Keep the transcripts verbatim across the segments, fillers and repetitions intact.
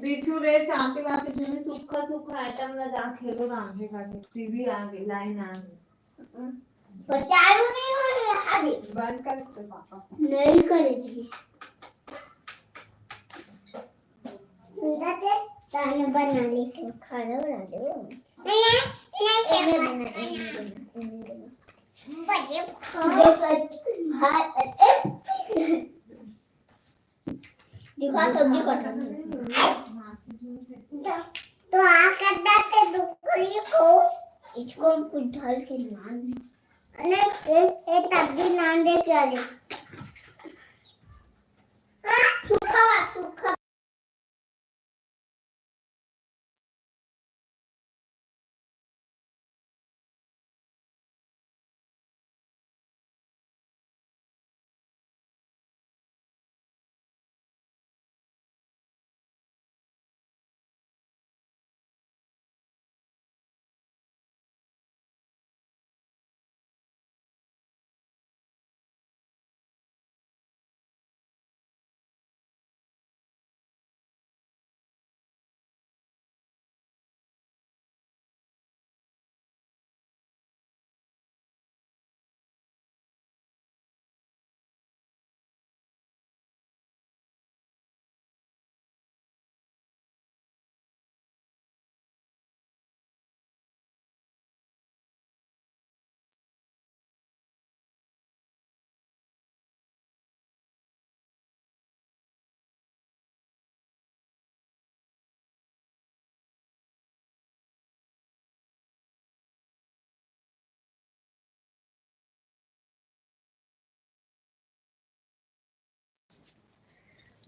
पीछू रे, चाटे वाटे, सुखा सुखा आइटम ला जा खेलो, रांधे का टीवी आ गई, लाइन आ गई। पर चालू नहीं हो रही है, अभी। बंद कर दे पापा। नहीं करेगी। ताने बना ली, खाना बना दे। नहीं, नहीं, नहीं, नहीं, नहीं, नहीं। बजे, हाँ, हाँ, दिखा, सब्जी कट रही है। तो, तो आ करता के दुखरी को, इसको हम कुछ डाल के नान दे। नहीं, ये, ये सब्जी नान दे के आ गई। हाँ, सूखा हुआ, सूखा।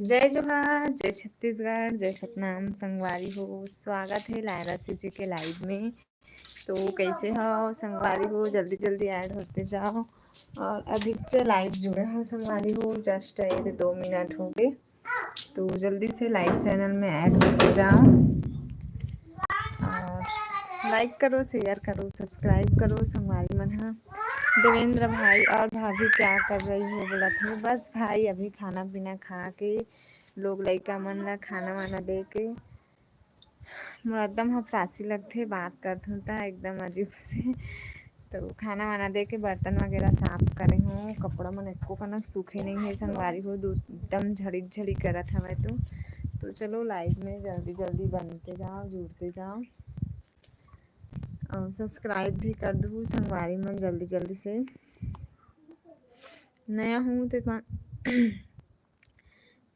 जय जोहार, जय छत्तीसगढ़, जय सतनाम संगवारी हो। स्वागत है लायरा सीजी के लाइव में। तो कैसे हो संगवारी हो, जल्दी जल्दी ऐड होते जाओ। और अभी से लाइव जुड़े हो संगवारी हो, जस्ट ये दो मिनट हो गए, तो जल्दी से लाइव चैनल में ऐड होते जाओ। और लाइक करो, शेयर करो, सब्सक्राइब करो संगवारी मन हा। देवेंद्र भाई और भाभी क्या कर रही हो बोला थे। बस भाई अभी खाना पीना खा के लोग लइका मन ला खाना वाना दे के मोर एकदम हफरासी लगथे, बात करथों त एकदम अजीब से। तो खाना वाना दे के बर्तन वगैरह साफ करे हूँ, कपड़ा मन एको कनक सूखे नहीं है संगवारी हो, दू एकदम झड़ी झड़ी करत हवय। तो, तो चलो लाइव में जल्दी जल्दी बनते जाओ, जुड़ते जाओ और सब्सक्राइब भी कर दू संगवारी मन जल्दी जल्दी से। नया हूँ ते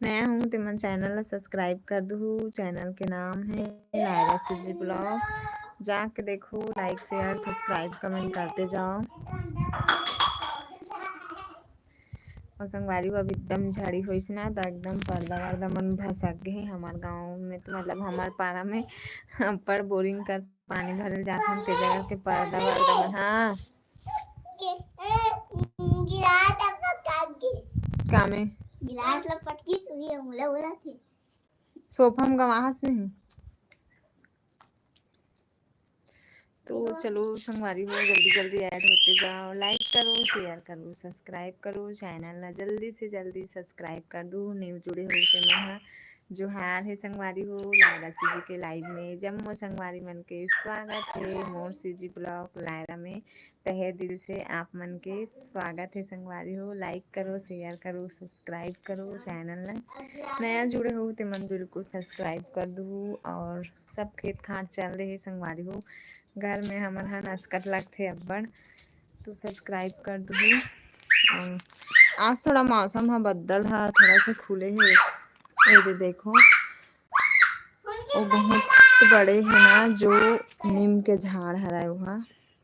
नया हूँ ते मन चैनल ला सब्सक्राइब कर दू। चैनल के नाम है लायरा सीजी ब्लॉग। जाके देखो, लाइक शेयर सब्सक्राइब कमेंट करते जाओ। और संगवारी हो अभी एकदम झड़ी होइस ना, त एकदम पर्दा वर्दा मन भसक गए हमार गाँव में, तो मतलब हमार पारा में अब्बड़ बोरिंग कर पानी भरल जात हन, तेजा करके पर्दा वर्दा मन। हाँ। गिलास ला पटकी। का में? गिलास ला पटकी सुई है, मोला बोला थे। सोफा में गवाहस नहीं। तो चलो संगवारी हो, जल्दी जल्दी ऐड होते जाओ, लाइक करो, शेयर करो, सब्सक्राइब करो, चैनल ला जल्दी से जल्दी सब्सक्राइब कर दू। न्यू जुड़े हो ते मन हा जोहार है संगवारी हो, लायरा सीजी के लाइव में जम्मो संगवारी मन के स्वागत है मोर सीजी ब्लॉग लायरा में। तहे दिल से आप मन के स्वागत है संगवारी हो। लाइक करो, शेयर करो, सब्सक्राइब करो चैनल ला। नया जुड़े हो ते मन बिल्कुल सब्सक्राइब कर दू। और सब खेत खार चल रहे संगवारी हो, घर में हमन हा नसकट लगथे अब्बड़, तो सब्सक्राइब कर दू। और आज थोड़ा मौसम हा बदल हा थोड़ा सा खुले है, ये दे देखो, वो बहुत बड़े है ना, जो नीम के झाड़ हराए, वो हा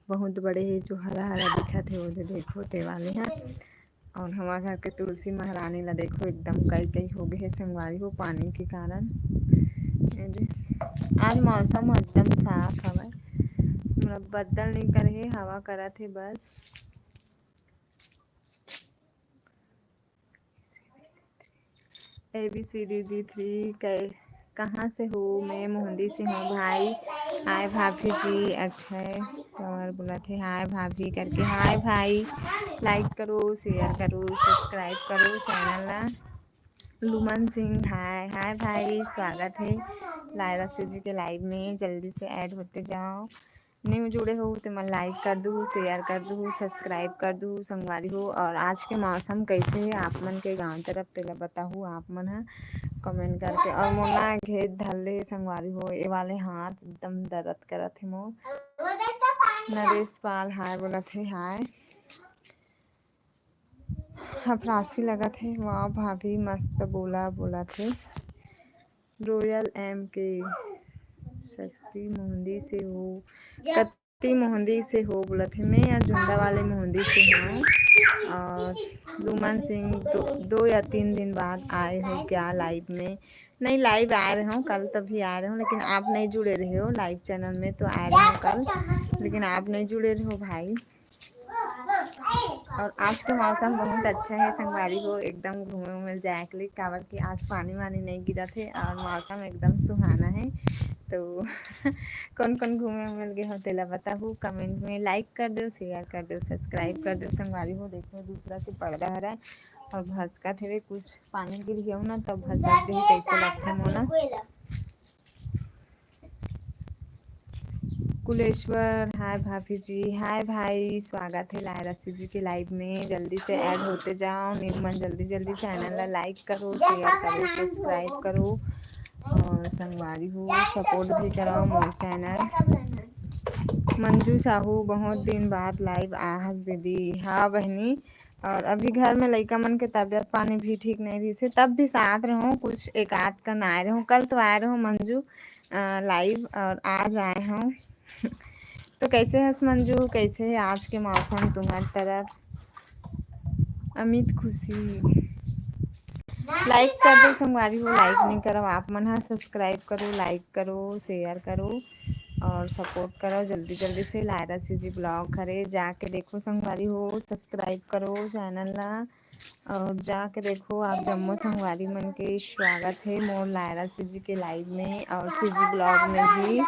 बहुत बड़े है, जो हरा हरा दिखत है, वो दे देखो, ते वाले हा। और हमारे घर के तुलसी महारानी ला देखो, एकदम कई कई हो गए है संगवारी हो पानी के कारण। ये दे, आज मौसम एकदम साफ हवय, मतलब बदल नहीं करे है, हवा करत है बस। A B C D D three कै-, कहाँ से हो? मैं मोहंदी से हूँ भाई। हाय भाभी जी, अक्षय कंवर बोलत हे, हाय भाभी करके। हाय भाई, लाइक करो, शेयर करो, सब्सक्राइब करो चैनल ला। लुमन सिंह, हाय हाय भाई, स्वागत है लायरा सी जी के लाइव में। जल्दी से ऐड होते जाओ, न्यू जुड़े हो तो मन लाइक कर दू, शेयर कर दू, सब्सक्राइब कर दू संगवारी हो। और आज के मौसम कैसे है आप मन के गांव तरफ, तेला बताहू आप मन ह कमेंट करके। और मोना घेत धरले संगवारी हो, ये वाले हाथ एकदम दर्द करत है मोर। नरेश पाल हाय बोलत है, हाय। हफरासी लगत हे। वाह भाभी, मस्त बोला बोलत हे। रोयल एम के शक्ति मोहंदी से हो, कत्ती मोहंदी से हो बोलत हे। मैं अर्जुंदा वाले मोहंदी से हूँ। और लुमन सिंह, दो, दो या तीन दिन बाद आए हो क्या लाइव में? नहीं, लाइव आए रहे हो, कल तभी आए रहे हो, लेकिन आप नहीं जुड़े रहे हो लाइव चैनल में, तो आए रहे हो कल, लेकिन आप नहीं जुड़े रहे हो भाई। और आज के मौसम बहुत अच्छा है संगवारी हो, एकदम घूमे उमे जाए के लिए, काबर कि आज पानी वानी नहीं गिरत है और मौसम एकदम सुहाना है। तो कौन कौन घूमे उमे गे हो, तेला बताहू कमेंट में। लाइक कर दो, शेयर कर दो, सब्सक्राइब कर दो संगवारी हो। देखो, दूसरा के पर्दा हरा और भसकत हवे, कुछ पानी गिर गया ना, तब भसक जही, कैसे लगता मोला। कुलेश्वर, हाय भाभी जी, हाय भाई, स्वागत है लायरा सी जी के लाइव में। जल्दी से ऐड होते जाओ, न्यू मन जल्दी जल्दी चैनल ला लाइक करो, शेयर करो, सब्सक्राइब करो और संगवारी हो सपोर्ट भी करो मोर चैनल। मंजू साहू, बहुत दिन बाद लाइव आहस दीदी। हाँ बहनी, और अभी घर में लइका मन के तबियत पानी भी ठीक नहीं रहिस हे, तब भी साथ रहूँ, कुछ एक आध कन आए रहूँ। कल तो आए रहूँ मंजू, अ, लाइव, और आज आए हूँ। तो कैसे हस मंजू, कैसे है आज के मौसम तुम्हार तरफ? अमित खुशी, लाइक कर दो संगवारी हो, लाइक नहीं करो आप मन हा, सब्सक्राइब करो, लाइक करो, शेयर करो और सपोर्ट करो जल्दी जल्दी से। लायरा सी जी ब्लॉग हरे, जाके देखो संगवारी हो, सब्सक्राइब करो चैनल ला और जाके देखो आप जम्मो संगवारी मन के। स्वागत है मोर लायरा सी जी के लाइव में और सी जी ब्लॉग में भी।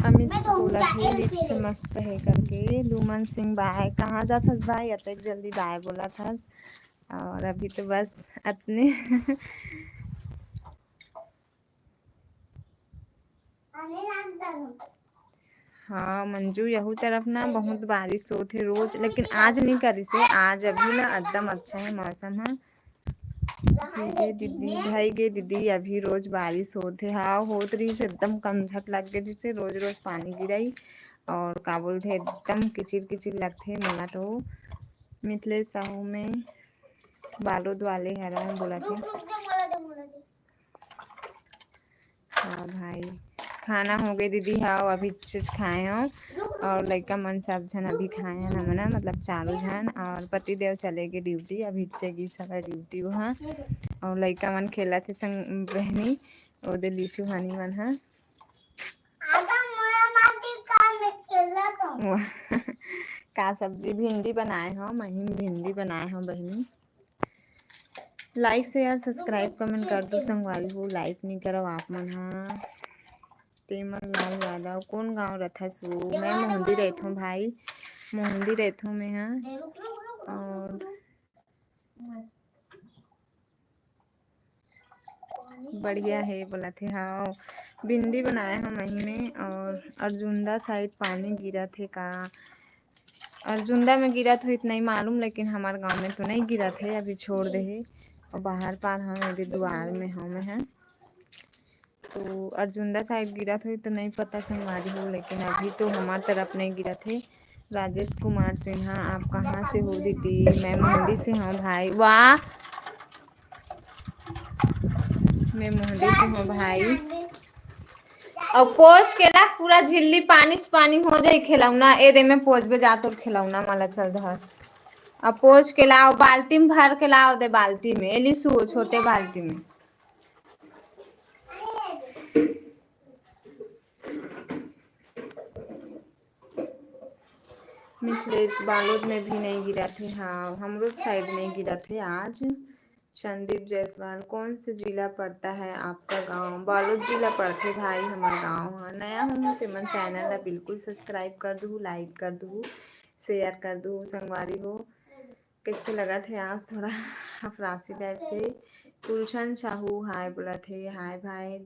अमित बोला थे लिप्स मस्त है करके। लुमन सिंह बाय, कहाँ जात हस भाई, अतक जल्दी बाय बोला था। और अभी तो बस अतने। हाँ मंजू, यहू तरफ ना बहुत बारिश होत हे रोज, लेकिन आज नहीं करिस हे। आज अभी ना एकदम अच्छा है मौसम है। ठीक है दीदी, भाई गे दीदी, अभी रोज बारिश होत हे। हाँ, होत रहिस, एकदम कंझट लग गे, जैसे रोज रोज पानी गिराई और का बोलथे, एकदम किचिर किचिर लगथे। मोला तो मिथलेश साहू में बालोद वाले हरव बोला थे। हाँ भाई, खाना हो गए दीदी। हाँ, अभी चीज खाए हो और लइका मन सब झन अभी खाए हैं हमन, मतलब चारों झन, और पति देव चले गए ड्यूटी, अभी चेगी सब ड्यूटी वहाँ। और लइका मन खेलत हे संग बहनी, ओदे लीशु हनी मन हा। का सब्जी? भिंडी बनाए हो, महीन भिंडी बनाए हो बहनी। लाइक शेयर सब्सक्राइब कमेंट कर दो संगवारी हो, लाइक नहीं करो आप मन हा। टेमन लाल यादव, कौन गांव रथस वो? मैं मोहंदी रहथों भाई, मोहंदी रहथों मैं हा। और बढ़िया है बोला थे। हाँ, भिंडी बनाए हम महीने। और अर्जुंदा साइड पानी गिरा थे का? अर्जुंदा में गिरा थे इतना ही मालूम, लेकिन हमारे गांव में तो नहीं गिरा थे, अभी छोड़ दे है। और बाहर पार हम यदि दुआर में हम हैं। तो अर्जुंदा साइड गिरा थे तो नहीं पता संगवारी हो, लेकिन अभी तो हमारे तरफ नहीं गिरा थे। राजेश कुमार सिन्हा, आप कहाँ से हो दीदी? मैं मोहंदी से हूँ भाई। वाह, मैं मोहंदी से हूँ भाई। और पोज के ला पूरा झिल्ली पानी च पानी हो जाए खिलौना। ए दे में पोज बे जा तोर खिलौना माला चल धर। अब पोज के लाओ, बाल्टी में भर के लाओ दे, बाल्टी में, एली सु छोटे बाल्टी में। मिथिलेश, बालोद में भी नहीं गिरा थे। हाँ, हमरो साइड नहीं गिरा थे आज। संदीप जायसवाल, कौन से जिला पड़ता है आपका गांव? बालोद जिला पड़थे भाई हमर गांव ह। नया हूँ तेमन, चैनल ला बिल्कुल सब्सक्राइब कर दूहू, लाइक कर दूहू, शेयर कर दूहू संगवारी हो। कैसे लगत हे आज थोड़ा अफरासी टाइप से। गुलशन साहू हाय बोलत हे, हाय भाई।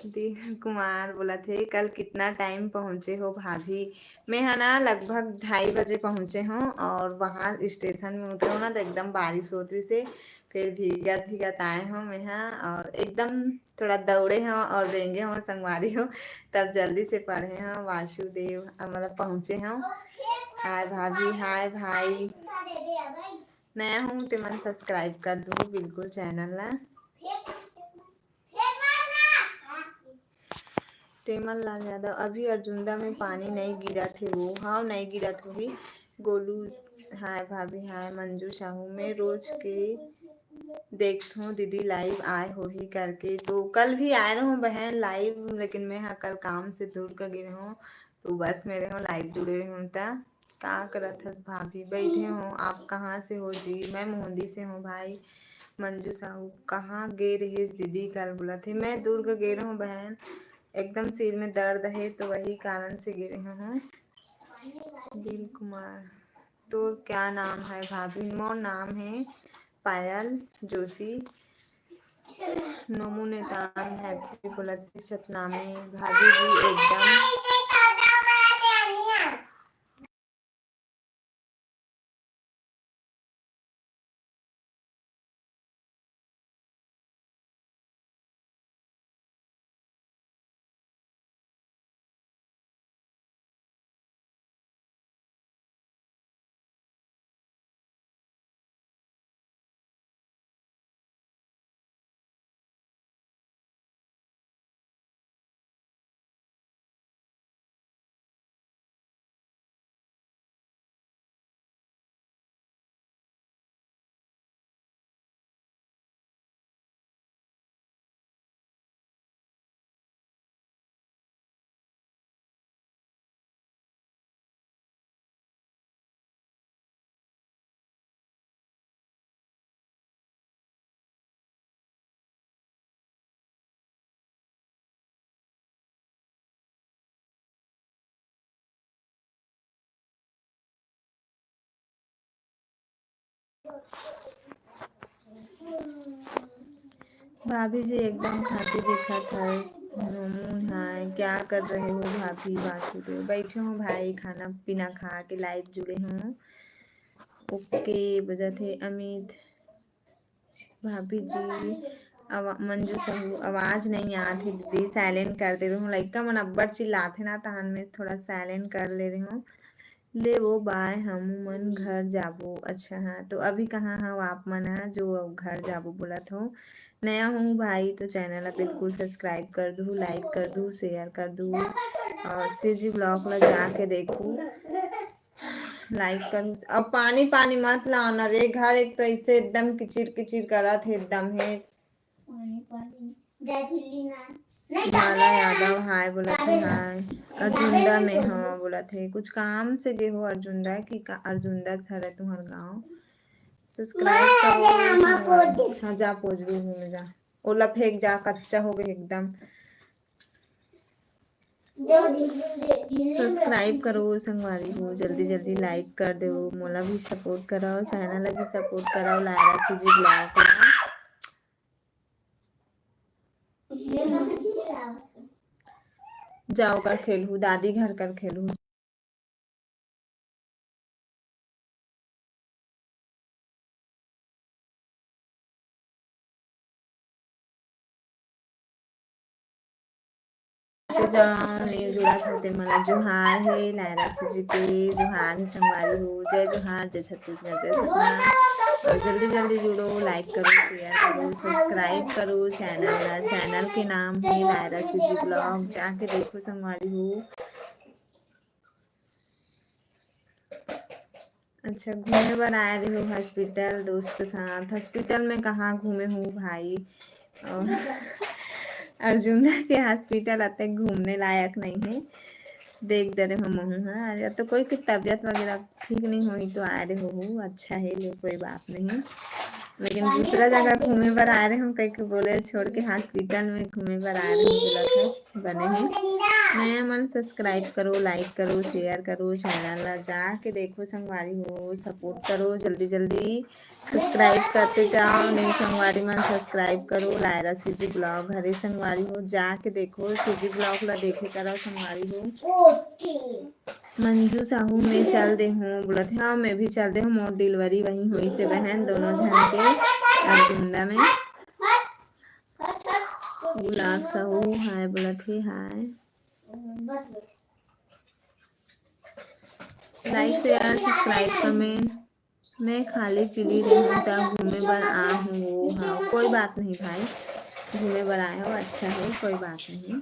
दीन कुमार बोलत हे, कल कितना टाइम पहुँचे हो भाभी? मैं ह ना लगभग ढाई बजे पहुँचे हूँ और वहाँ स्टेशन में उतरे हूँ ना, तो एकदम बारिश होत रहिस हे, फिर भीगत भीगत आए हूँ मैं ह। और एकदम थोड़ा दौड़े हूँ और रेंगे हूँ संगवारी हो, तब जल्दी से पढ़े हूँ। वासुदेव अ, मतलब पहुँचे हूँ। हाय भाभी, हाय भाई। नया हूँ तेमन सब्सक्राइब कर दूँ बिल्कुल चैनल ला। टेमन लाल यादव, अभी अर्जुंदा में पानी नई गिरत हे वो। हाँ, नई गिरत होही। गोलू, हाय भाभी, हाय मंजू साहू, मैं रोज के देखथों दीदी लाइव आए होही करके। तो कल भी आए रहूँ बहन लाइव, लेकिन मैं हा कल काम से दुर्ग गे रहूँ, तो बस में रहूँ, लाइव जुड़े रहूँ ता। का करत हस भाभी? बैठे हूँ। आप कहाँ से हो जी? मैं मोहंदी से हूँ भाई। मंजू साहू, कहाँ गे रहिस दीदी कल बोलत हे? मैं दुर्ग गे रहूँ बहन, एकदम सिर में दर्द हे तो वही कारण से गे रहे हूँ। दिल कुमार, तोर क्या नाम है भाभी? मोर नाम है पायल जोशी। नमो नेतान हैप्पी बोलत हे सतनामी भाभी जी एकदम। भाभी जी एकदम खाटी दिखत हस। नमून हाय, क्या कर रहे हो भाभी? बासुदेव, बैठे हूँ भाई, खाना पीना खा के लाइव जुड़े हूँ। ओके बजत हे अमित। भाभी जी, आवा-, मंजू साहू, आवाज नहीं आत हे दीदी, साइलेंट कर दे रहूँ। लइका मन अब्बड़ चिल्लाथे ना, तहन में थोड़ा साइलेंट कर ले रहूँ। ले वो बाय, हमू मन घर जाबो। अच्छा हाँ, तो अभी कहाँ हव आप मन ह जो घर जाबो बोलत हो? नया हूँ भाई, तो चैनल ला बिल्कुल सब्सक्राइब कर दू, लाइक कर दू, शेयर कर दू और सीजी ब्लॉग ला जाके देखू, लाइक करू। अब पानी पानी मत लाओ ना रे, घर एक तो ऐसे एकदम किचिर किचिर करत हे, एकदम हे। माला यादव हाय बोलत हे, हाय। अर्जुंदा में हव बोलत हे, कुछ काम से गे हो अर्जुंदा की का? अर्जुंदा हरे तुहर गाँव। सब्सक्राइब करो। हाँ, जा पोजबे घूमे जा, ओला फेंक जा, कच्चा हो गए एकदम। सब्सक्राइब करो संगवारी हो, जल्दी जल्दी लाइक कर दो, मोला भी सपोर्ट कराओ, चैनल ला भी सपोर्ट कराओ, लायरा सीजी ब्लॉग ला। जाओ कर खेलहू, दादी घर कर खेलहू। तो जौन ये जुड़त होते मला जोहार हे, लायरा सीजी के जोहार हे संगवारी हो, जय जोहार, जय छत्तीसगढ़, जय सतनाम। और जल्दी जल्दी जुड़ो, लाइक करो, शेयर करो, सब्सक्राइब करो चैनल ला। चैनल के नाम हे लायरा सीजी ब्लॉग, जाके देखो संगवारी हो। अच्छा, घूमे बर आए रहे हो हॉस्पिटल दोस्त के साथ? हॉस्पिटल में कहाँ घूमे हूँ भाई? और अर्जुंदा के हॉस्पिटल अतेक घूमने लायक नहीं है। देख डरे हो महू हा। या तो कोई के तबियत वगैरह ठीक नहीं होही तो आए रहे हो, अच्छा है, ले कोई बात नहीं। लेकिन दूसरा जगह घूमे बर आए रहे हो, कहीं के बोले छोड़ के हॉस्पिटल में घूमे बर आए रहे हो, बोला था बने है। नया मन subscribe करो, like करो, share करो, channel ला जाके देखो संगवारी हो, support करो जल्दी जल्दी। Subscribe करते जाओ, new संगवारी मन subscribe करो। लायरा सीजी ब्लॉग हरे संगवारी हो, जाके देखो सीजी ब्लॉग ला, देखे करो संगवारी हो। मंजू साहू, मैं चल दे हूँ बोलत हे। हाँ, मैं भी चल दे हूँ, मोर delivery वहीं होइस हे बहन, दोनों झन के अर्जुंदा में। गुलाब साहू हाय बोलत हे, हाय। Like share subscribe comment। मैं खाली पीली रही हूँ, तब घूमे बर आ हूँ। वो हाँ, कोई बात नहीं भाई, घूमे बर आए हो, अच्छा है, कोई बात नहीं।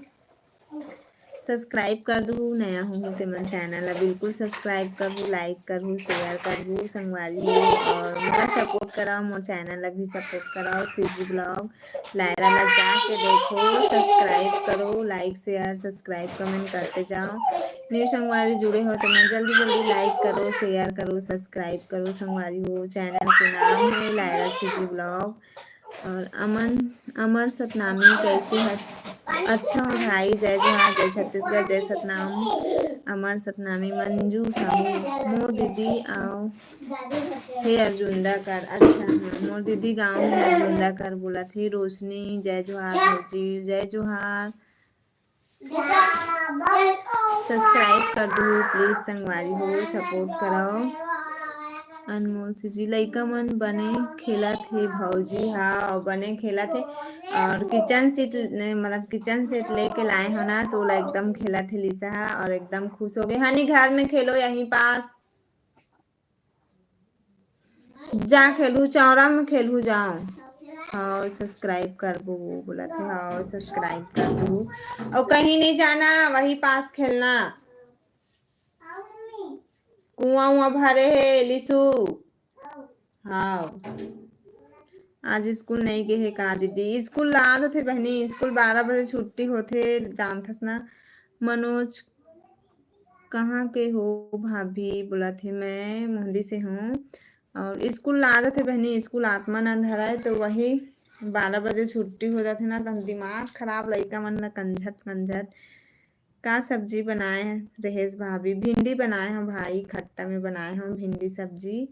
Subscribe कर दू, नया हूँ ते मन channel ला बिल्कुल subscribe कर दू, like कर दू, share कर दू संगवारी हो, और मोला support कराओ, मोर channel ला भी support कराओ। सीजी ब्लॉग लायरा ला जाके देखो, subscribe करो, like share subscribe comment करते जाओ। New संगवारी जुड़े हो तो मन जल्दी जल्दी like करो, share करो, subscribe करो संगवारी हो। Channel के नाम है लायरा सीजी ब्लॉग। और अमन, अमर सतनामी कैसे हस? अच्छा हो भाई, जय जोहार, जय छत्तीसगढ़, जय सतनाम। अमर सतनामी, मंजू साहू, मोर दीदी आओ हे अर्जुंदा कर। अच्छा हाँ, मोर दीदी गाँव में अर्जुंदा कर बोलत हे। रोशनी, जय जोहार भौजी, जय जोहार। Subscribe कर दू please संगवारी हो, support कराओ। अनमोल सीजी, लइका मन बने खेलत हे भौजी, हाँ, बने खेलत हे। और kitchen set ने, मतलब kitchen set लेके लाए हो ना, तो ओला एकदम खेलत हे लिसा हा, और एकदम खुश हो गए। हनी, घर में खेलो, यहीं पास। जा खेलहू, चौरा में खेलहू, जाओ। हाँ, subscribe करबो, वो बोलत हे, हाँ, subscribe कर दू। और कहीं नहीं जाना, वही पास खेलना। कुआं उआं भरे हे, लिसू। हाँ, आज स्कूल नहीं गे हे का दीदी? स्कूल ला आदत हे बहनी, स्कूल बारह बजे छुट्टी होथे, जानथस ना। मनोज, कहाँ के हो भाभी? बोलत हे, मैं मोहदी से हूँ। और स्कूल ला आदत हे बहनी, स्कूल आत्मानंद हरय, तो वही बारह बजे छुट्टी हो जाथे ना, त दिमाग खराब, लइका मन ला कंझट कंझट। का सब्जी बनाए रहेस भाभी? भिंडी बनाए हूँ भाई, खट्टा में बनाए हूँ भिंडी सब्जी।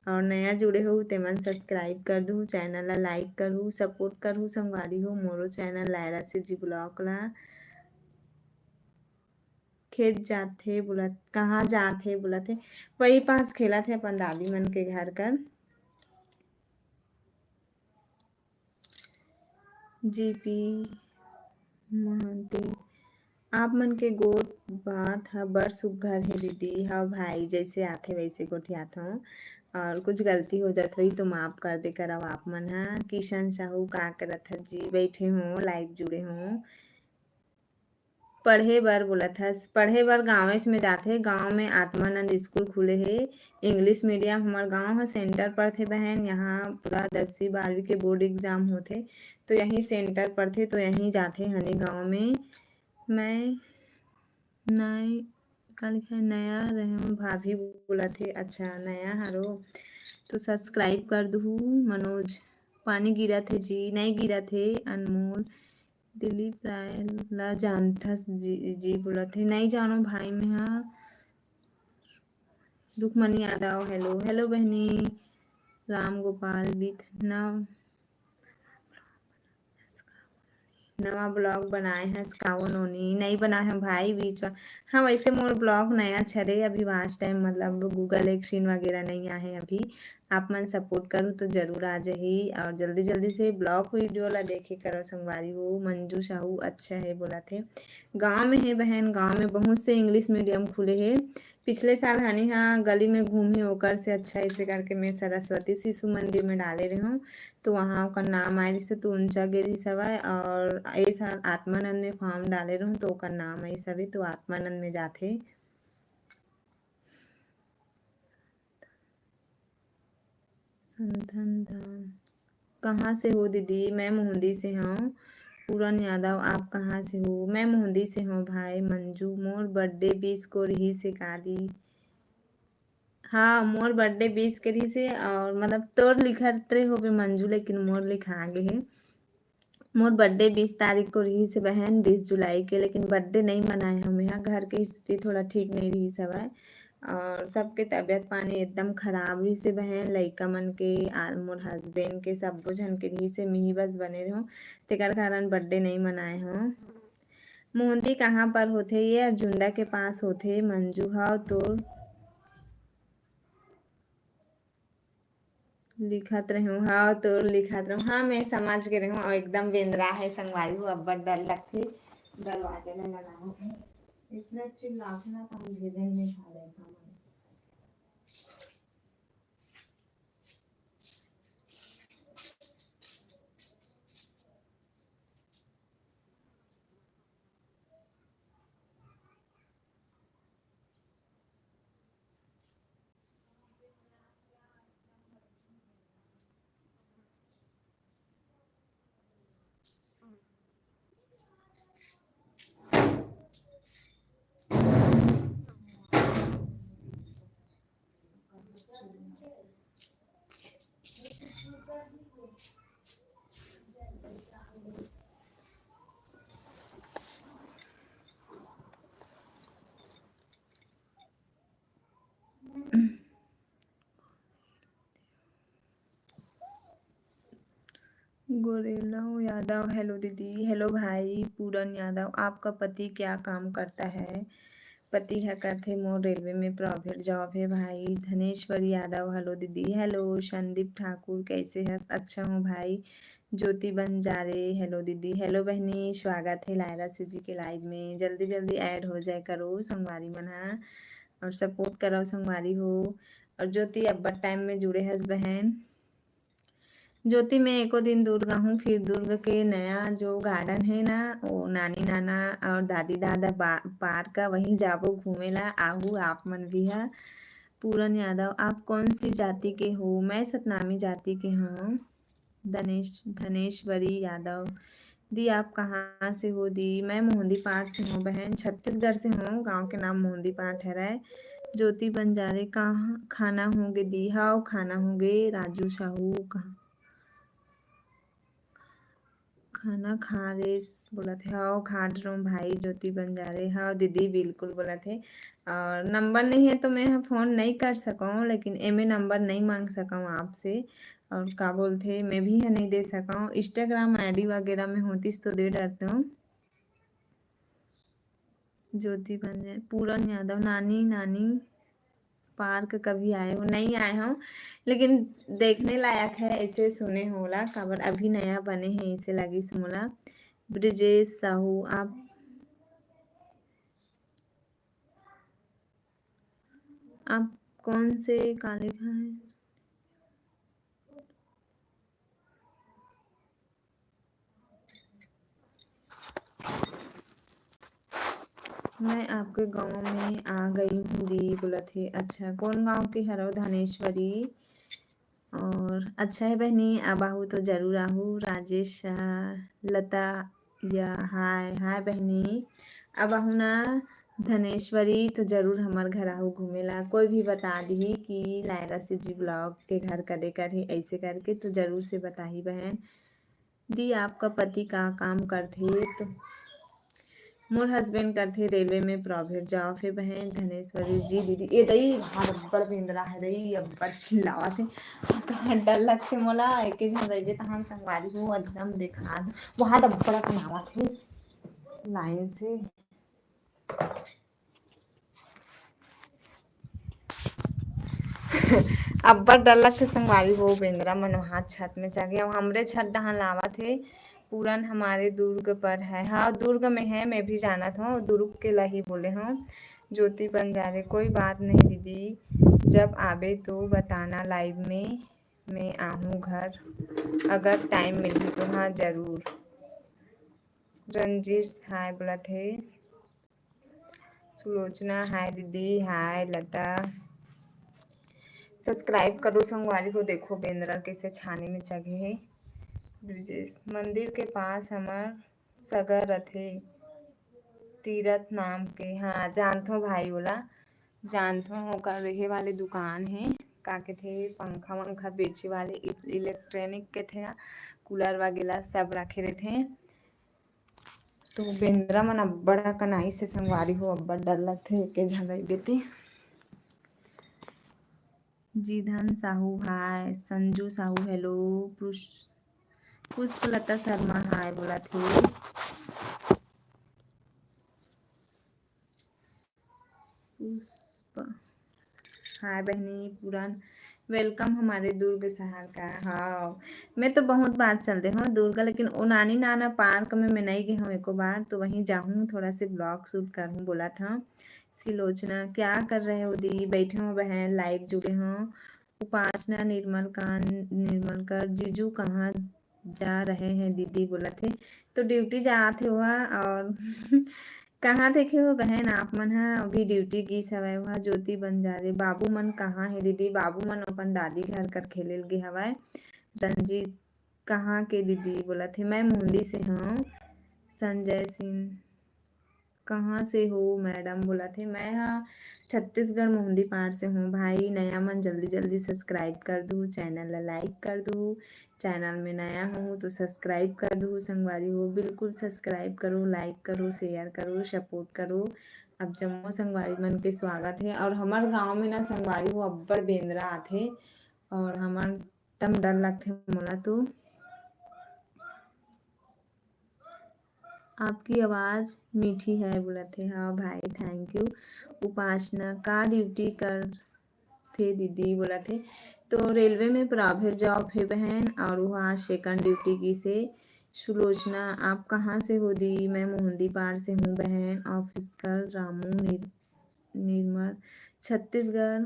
और नया जुड़े हो तेमन subscribe कर दू, channel ला like करू, support करू संगवारी हो, मोरो channel लायरा सीजी ब्लॉग ला। खेत जाथे बोलत, कहाँ जाथे बोलत हे, वही पास खेलत हे अपन दादी मन के घर कर। जीपी महंती, आप मन के गोठ बात ह बड़ सुग्घर हे दीदी। हव भाई, जैसे आथे वैसे गोठियाथों, और कुछ गलती हो जात होही तो माफ कर दे करव आप मन ह। किशन साहू का करत ह जी? बैठे हों, live जुड़े हों। पढ़े बर बोलत हस, पढ़े बर गाँवेच में जाथे। गाँव में आत्मानंद स्कूल खुले हे, English medium। हमर गाँव ह center परथे बहन, यहाँ पूरा दसवीं बारहवीं के board exam होथे, तो यहीं center परथे, तो यहीं जाथे हनी गाँव में। मैं नय, का लिखा है, नया रहे हूँ, भाभी बोलत हे। अच्छा, नया हरो तो subscribe कर दुहू। मनोज, पानी गिरत हे जी? नई गिरत हे। अनमोल, दिलीप राय ला जानथस जी, जी बोलत हे, नई जानो भाई मैं हा। रुक्मणी यादव, hello, hello बहनी। राम गोपाल, बीत नव नवा blog बनाए हस का वो नोनी? नई बनाए हंव भाई, बीच में। हाँ, वैसे मोर blog नया छरे अभी, watch time मतलब Google AdSense वगैरह नई आहे अभी। आप मन support करू तो जरूर आ जाही। और जल्दी जल्दी से blog video ला देखे करो संगवारी हो। मंजू साहू अच्छा है बोलत हे। गाँव में हे बहन, गाँव में बहुत से English medium खुले हे। पिछले साल हनी हा गली में घूमी, ओकर से अच्छा ऐसे करके मैं सरस्वती शिशु मंदिर में डाले रहे हूँ, तो वहाँ ओकर नाम आए रहिस, तो ऊंचा गे रहिस हवय। और ए साल आत्मानंद में form डाले रहूँ, तो ओकर नाम आइस हवे, तो आत्मानंद में जाथे। संतन धाम। कहाँ से हो दीदी? मैं मोहदी से हूँ। पूरन यादव, आप कहाँ से हो? मैं मोहदी से हूँ भाई। मंजू, मोर birthday wish को रही से का दी? हाँ, मोर birthday wish करी से, और मतलब तोर लिखत रहे होबे मंजू, लेकिन मोर लिखा गे हे। मोर birthday बीस तारीख को रही से बहन, बीस जुलाई के, लेकिन birthday नहीं मनाए हूँ मैं। घर की स्थिति थोड़ा ठीक नहीं रही सवय, और सबके तबीयत पानी एकदम खराब रही से बहन, लइका मन के, आ, मोर husband के, सब्बो झन के रही से, मिही बस बने रहूँ, तेकर कारण birthday नहीं मनाए हूँ। मोहंती कहाँ पर होथे? ये अर्जुंदा के पास होथे। मंजू, हव तोर लिखत रहूँ, हव तोर लिखत रहूँ। हाँ, मैं समझ गे रहूँ, अउ एकदम बेंदरा हे संगवारी हो, अब्बड़ डर लगथे दरवाजा में लगा होथे। इसने चिल्लाथे ना, त हम भेजे नहीं खा रहे खाना। गोरेलव यादव, hello दीदी। Hello भाई पूरन यादव, आपका पति क्या काम करता है? पति ह करथे मोर रेलवे में private job है भाई। धनेश्वर यादव, hello दीदी। Hello संदीप ठाकुर, कैसे हस? अच्छा हूँ भाई। ज्योति बंजारे, hello दीदी। Hello बहनी, स्वागत है लायरा से जी के live में। जल्दी जल्दी add हो जाए करो संगवारी मन हा, और support करो संगवारी हो। और ज्योति, अब्बड़ time में जुड़े हस बहन। ज्योति, मैं एको दिन दुर्ग आहूँ, फिर दुर्ग के नया जो garden है ना, वो नानी नाना और दादी दादा बा-, park का, वहीं जाबो घूमे ला। आहू आप मन भी हा। पूरन यादव, आप कौन सी जाति के हो? मैं सतनामी जाति के हूँ। धनेश-, धनेश्वरी यादव, दी, आप कहाँ से हो दी? मैं मोहंदी पाठ से हूँ बहन, छत्तीसगढ़ से हूँ, गांव के नाम मोहंदी पाठ हरय। ज्योति बंजारे, कहाँ खाना होगे दी? हाव, खाना होगे। राजू साहू, कहाँ खाना खा रेस बोलत हे? हाव, खा डरऊँ भाई। ज्योति बंजारे, हाव दीदी, बिल्कुल बोलत हे। और नंबर नहीं है तो मैं ह फोन नहीं कर सकऊँ, लेकिन एमे नंबर नहीं मांग सकऊँ आपसे। और का बोलथे, मैं भी ह नहीं दे सकऊँ। Instagram ID वगैरह में होतिस तो दे डरतेंव। ज्योति बंजारे, पूरन यादव, नानी, नानी park कभी आए हो? नहीं आए हो, लेकिन देखने लायक है, ऐसे सुने हो ओला, काबर अभी नया बने हे, ऐसे लगिस मोला। ब्रिजेश साहू, आप, आप कौन से, का लिखा है? मैं आपके गांव में आ गई हूँ दी, बोलत हे। अच्छा, कौन गांव के हरव? धनेश्वरी। और अच्छा है बहनी, अब आहू तो जरूर आहू। राजेश शाह, लता या, हाय हाय बहनी, अब आहू ना धनेश्वरी, तो जरूर हमर घर आहू घूमे ला। कोई भी बता दिही कि लायरा से जी vlog के घर कदे कर हे, ऐसे करके तो जरूर से बताही बहन। दी, आपका पति का काम करथे? तो मोर husband करथे रेलवे में private job हे बहन। धनेश्वरी जी दीदी, ए दई, हाथ अब्बड़ बेंदरा है दई, अब्बड़ चिल्लावत हे। कहाँ डर लगथे मोला, एके झन रहिबे तहान संगवारी हो, एकदम देखा दो। वहाँ तो अब्बड़ चिल्लावत हे line से। अब्बड़ डर लगथे संगवारी हो, बेंदरा मन वहाँ छत में चढ़ गे। अउ हमरे छत डहान लावत हे, पूरन हमारे दुर्ग पर है। हाँ, दुर्ग में है, मैं भी जानत हूँ, दुर्ग के ला ही बोले हूँ। ज्योति बंजारे, कोई बात नहीं दीदी, जब आबे तो बताना live में, मैं आहूँ घर, अगर time मिलही तो। हाँ, जरूर। रंजीश हाय बोलत हे। सुलोचना, हाय दीदी, हाय लता। Subscribe करो संगवारी हो, देखो बेंदरा कैसे छानी में चघे हे। ब्रिजेश, मंदिर के पास हमर सगा रथे तीरथ नाम के। हाँ, जानथों भाई ओला, जानथों, ओकर रहे वाले दुकान हे, का कथे, पंखा वंखा बेचे वाले, इ-, electronic कथे, cooler वगैरह सब रखे रथे। तो बेंदरा मन अब्बड़ अकन आइस हे संगवारी हो, अब्बड़ डर लगथे एके झन रहिबे ते। जीधन साहू हाय, संजू साहू hello, पुष-, पुष्पलता शर्मा हाय बोलत हे। पुष्पा, हाय बहनी पूरन, welcome हमारे दुर्ग शहर का। हाँ, मैं तो बहुत बार चल दे हूँ दुर्ग, लेकिन ओ नानी नाना park में मैं नहीं गई हूँ एको बार, तो वहीं जाहूँ, थोड़ा से vlog shoot करूँ बोलत हूँ। सिलोचना, क्या कर रहे हो दी? बैठे हो बहन, live जुड़े हो। उपासना निर्मल का, निर्मल कर, जीजू कहाँ जा रहे हैं दीदी बोलत हे। तो duty जात हे ओहा, और कहाँ देखे हो बहन आप मन ह, अभी duty गिस हवय ओहा। ज्योति बंजारे, बाबू मन कहाँ हे दीदी? बाबू मन अपन दादी घर कर खेले ल गे हवय। रंजीत, कहाँ के दीदी बोलत हे, मैं मुंदी से हूँ। संजय सिंह, कहाँ से हो मैडम बोलत हे, मैं ह छत्तीसगढ़ मोहंदीपार से हूँ। भाई नया मन जल्दी जल्दी subscribe कर दू, channel ला like कर दू, channel में नया हो तो subscribe कर दू संगवारी हो, बिल्कुल subscribe करो, like करो, share करो, support करो। अब जम्मो संगवारी मन के स्वागत हे। और हमर गांव में ना संगवारी हो अब्बड़ बेंदरा आथे, और हमर एकदम डर लगथे मोला तो। आपकी आवाज मीठी है बोलत हे। हाँ भाई, thank you। उपासना, का duty कर थे दीदी बोलत हे। तो railway में private job हे बहन, और वहाँ second duty गिस हे। सुलोचना, आप कहाँ से हो दी? मैं मोहंदीपार से हूँ बहन। Office कर रामू निर-, निर्मल, छत्तीसगढ़।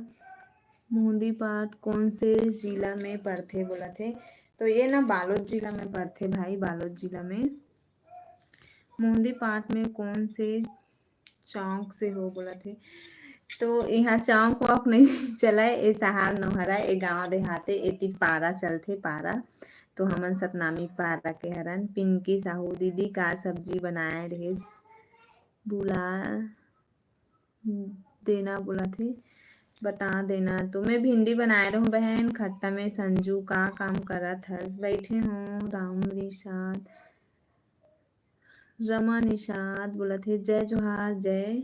मोहंदीपार कौन से जिला में पड़थे बोलत हे? तो ये ना बालोद जिला में पड़थे भाई, बालोद जिला में। मोहंदीपार में कौन से चौक से हो बोलत हे? तो यहाँ चौक वौक नहीं चलय, ए सहार नोहरा, ए गांव देहात ए, एती पारा चलथे, पारा। तो हमन सतनामी पारा के हरन। पिंकी साहू, दीदी का सब्जी बनाए रहे, बुला देना बोलत हे, बता देना। तो मैं भिंडी बनाए रहूं बहन, खट्टा में। संजू, का काम करत हस? बैठे हों राम निषाद, रमा निषाद बोलत हे, जय जोहार, जय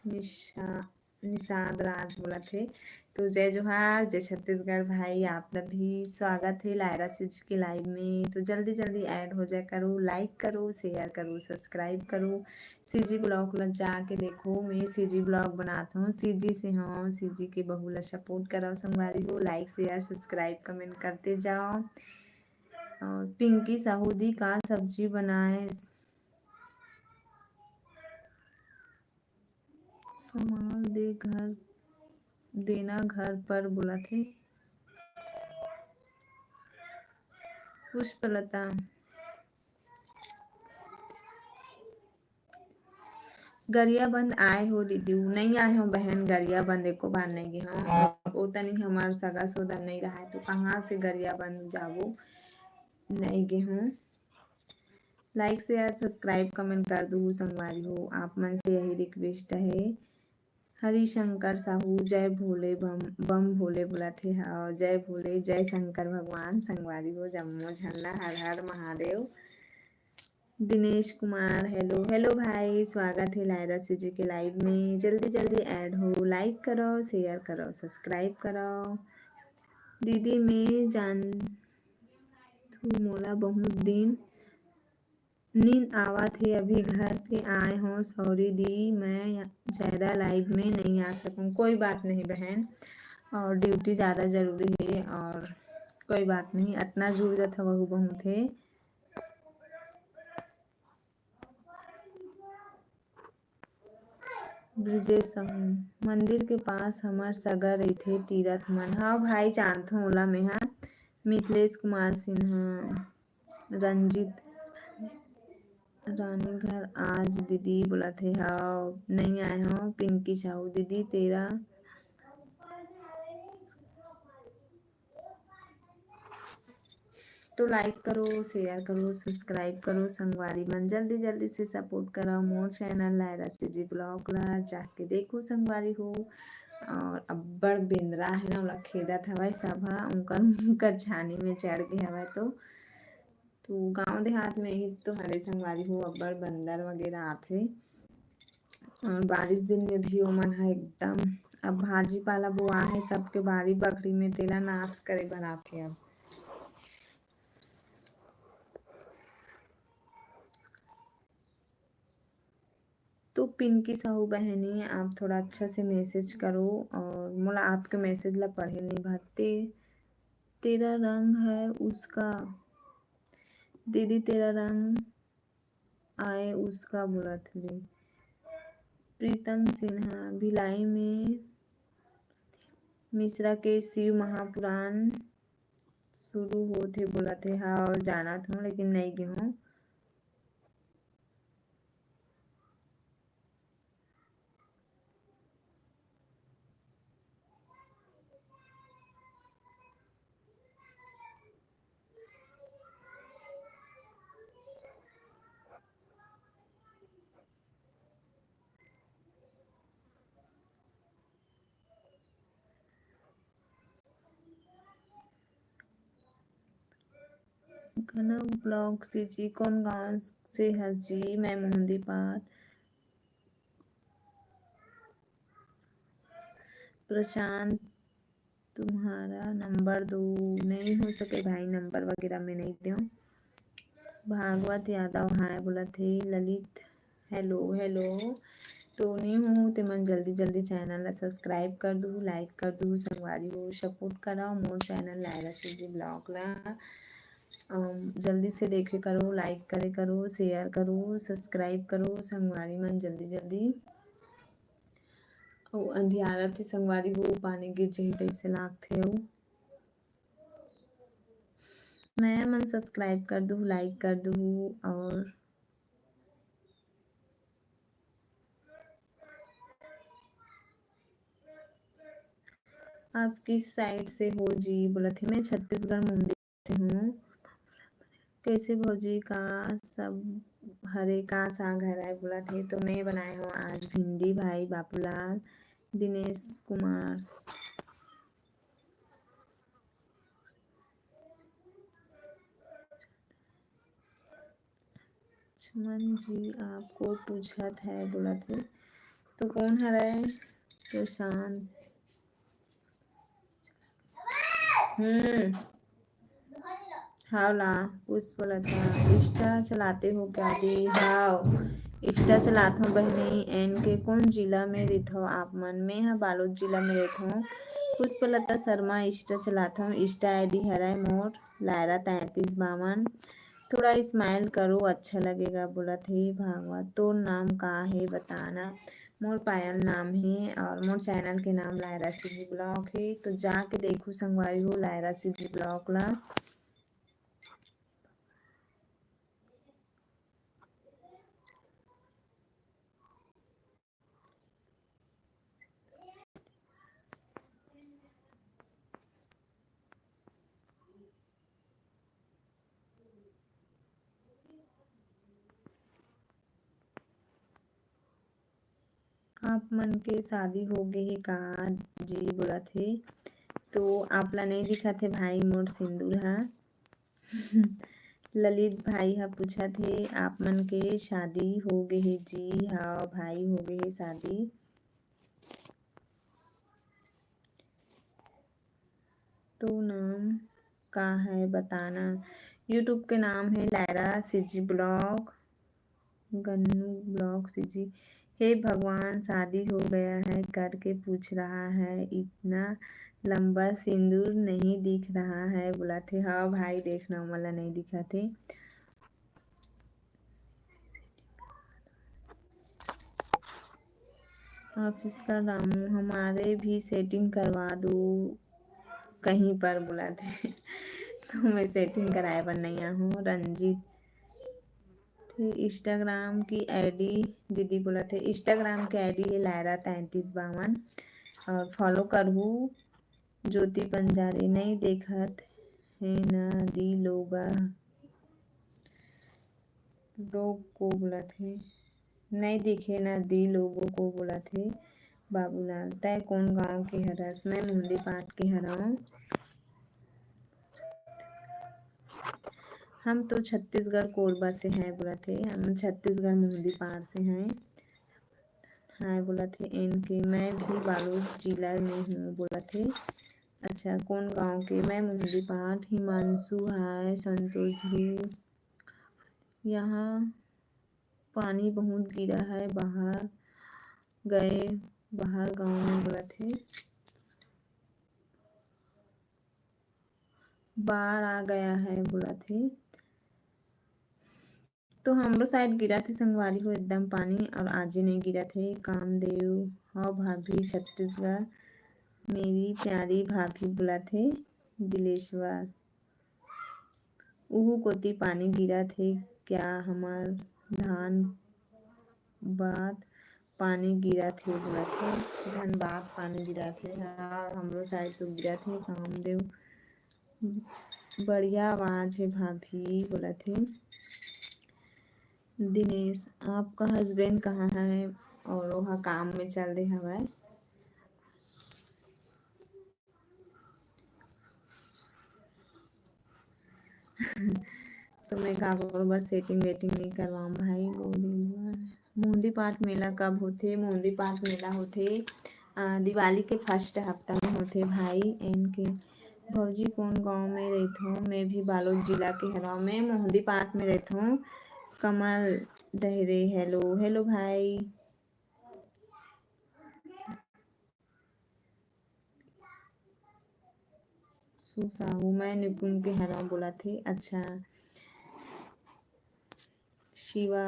निषा-, निषाद राज बोलत हे। तो जय जोहार, जय छत्तीसगढ़ भाई, आप ला भी स्वागत हे लायरा सीजी के live में। तो जल्दी जल्दी add हो जाए करो, like करो, share करो, subscribe करो। सीजी vlog ला जाके देखो, मैं सीजी vlog बनात हूँ, सीजी से हूँ, सीजी के बहू ला support करो संगवारी हो, like, share, subscribe, comment करते जाओ। और पिंकी साहू दी का सब्जी बनाए? सामान दे घर, देना घर पर बोलत हे। पुष्पलता, गरियाबंद आए हो दीदी? नहीं आए हो बहन, गरियाबंद एको बार नहीं गे हो। ओ तनी हमार सगा सोदर नहीं रहा है, तो कहाँ से गरियाबंद जाबो, नहीं गे हो। Like, share, subscribe, comment कर दू संगवारी हो, आप मन से यही request है। हरिशंकर साहू, जय भोले बम, बम भोले बोलत हे। हाँ, जय भोले, जय शंकर भगवान। संगवारी हो, जम्मो झन ला हर हर महादेव। दिनेश कुमार, hello, hello भाई, स्वागत है लायरा सीजी के live में। जल्दी जल्दी add हो, like करो, share करो, subscribe करो। दीदी मैं जान तू मोला बहुत दिन नींद आवत हे, अभी घर पे आए हों। Sorry दी, मैं ज्यादा live में नहीं आ सकूं। कोई बात नहीं बहन, और duty ज्यादा जरूरी है, और कोई बात नहीं, अतना जुड़ जात हवहू बहुत है। ब्रिजेश साहू, मंदिर के पास हमर सगा रहिथे तीरथ मन। हाँ भाई, जानथों ओला मेहा, मिथिलेश कुमार सिन्हा। रंजीत, रानी घर आज दीदी बोलत हे, हव, नहीं आए हो। पिंकी साहू, दीदी तेरा तो like करो, share करो, subscribe करो संगवारी मन, जल्दी जल्दी से support करो मोर channel लायरा सीजी vlog ला, जाके देखो संगवारी हो। और अब्बड़ बेंदरा हे ना, ओला खेदत हवय सब ह, उनकर उनकर छानी में चढ़ गे हवय। तो तो गांव देहात में ही तो हरे संगवारी हो, अब्बड़ बंदर वगैरह आथे। और बारिश दिन में भी ओमन ह एकदम, अब भाजी पाला बोआ है सबके बारी बखरी में, तेला नाश करे बर आथे अब। तो पिंकी साहू बहनी, आप थोड़ा अच्छा से message करो और मोला आपके message ला पढ़े नहीं भाते। तेरा रंग है उसका दीदी, तेरा रंग आए उसका बोलत ले। प्रीतम सिन्हा, भिलाई में मिश्रा के शिव महापुराण शुरू होथे बोलत हे। हाँ, जानत हूँ, लेकिन नहीं गे हूँ। कनक vlog से जी, कौन गांव से हस जी? मैं मोहंदीपार। प्रशांत, तुम्हारा नंबर दो। नहीं हो सके भाई, नंबर वगैरह में नहीं दो। भागवत यादव हाय बोलत हे। ललित, hello hello। तो नहीं हो ते मन जल्दी जल्दी channel ला subscribe कर दू, like कर दू संगवारी हो, support करो मोर channel लायरा सीजी vlog ला। अम, जल्दी से देखे करो, like करे करो, share करो, subscribe करो संगवारी मन जल्दी जल्दी। अउ अंधियारत हे संगवारी हो, पानी गिर जही तइसे लागथे। अउ नया मन subscribe कर दू, like कर दू और आप किस side से हो जी? बोलत हे, मैं छत्तीसगढ़ मुंदी से हूँ। कैसे भौजी, का सब हरे, का साग हरे? बोलत हे, तो मैं बनाए हूँ आज भिंडी भाई बापूलाल, दिनेश कुमार। लक्ष्मण जी आपको पूछत है बोलत हे, तो कौन हरे? प्रशांत। हम्म। हाव ला, पुष्पलता, Insta चलाते हो क्या दी? हाव, Insta चलात हूँ बहिनी। एन के कौन जिला में रहिथो आप मन? मैं ह बालोद जिला में रहत हूँ। पुष्पलता शर्मा, Insta चलात हूँ। Insta ID हरय मोर लायरा तैंतीस बावन। थोड़ा smile करो, अच्छा लगेगा बोलत हे। भागवत, तोर नाम का हे बताना? मोर पायल नाम हे और मोर channel के नाम लायरा सीजी vlog हे। तो जाके देखू संगवारी हो लायरा सीजी vlog ला। आप मन के शादी हो गे हे का जी? बोलत हे, तो आप ला नहीं दिखत हे भाई मोर सिंदूर हा। ललित भाई हा पूछत हे, आप मन के शादी हो गे हे जी? हाँ भाई, हो गे हे शादी। तो नाम का है बताना? YouTube के नाम है Lyra CG vlog, Gannu vlog CG. हे भगवान, शादी हो गया है करके पूछ रहा है, इतना लंबा सिंदूर नहीं दिख रहा है बोलत हे। हाँ भाई, देखना मोला नहीं दिखत हे। ऑफिस का रामू, हमारे भी setting करवा दो कहीं पर बोलत हे। तो मैं setting कराए बर नहीं आहूँ। रंजीत, Instagram की ID दीदी बोलत हे, Instagram की ID है लायरा तैंतीस बावन और follow करहू। ज्योति बंजारे, नहीं देखत है ना दी लोगा, लोग को बोलत हे, नहीं दिखे ना दी लोगों को बोलत हे बाबूलाल। तय कौन गांव के हरस? मैं मुंदी पाट के हरव। हम तो छत्तीसगढ़ कोरबा से हैं बोलत हे, हम छत्तीसगढ़ मुंदी पाट से हैं। हाय बोलत हे एन के, मैं भी बालोद जिला में हूँ बोलत हे। अच्छा, कौन गांव के? मैं मुंदी पाट। हिमांशु हाय, संतोष भी। यहाँ पानी बहुत गिरा है, बाहर गए, बाहर गांव में बोलत हे, बाढ़ आ गया है बोलत हे। तो हमरो side गिरत हे संगवारी हो एकदम पानी, और आजे नहीं गिरत हे। कामदेव, हाँ भाभी छत्तीसगढ़, मेरी प्यारी भाभी बोलत हे बिलेश्वर। उहू कोती पानी गिरत हे क्या? हमर धान बात पानी गिरत हे बोलत हे, धनबाद पानी गिरत हे। हाँ, हमरो side तो गिरत हे कामदेव। बढ़िया आवाज हे भाभी बोलत हे। दिनेश, आपका husband कहाँ है? और ओहा काम में चल दे हवय। तो मैं का बरोबर setting वेटिंग नहीं करवाऊँ भाई। गोविंद, मोहंदी पाट मेला कब होथे? मोहंदी पाट मेला होथे, अ, दिवाली के first हफ्ता में होथे भाई। एन के भौजी कौन गांव में रहिथो? मैं भी बालोद जिला के हरव। मैं मोहंदी पाट में रहिथो। कमल डहरे, hello, hello भाई। सुसाहू, मैं निकुंज के हरव बोलत हे। अच्छा, शिवा,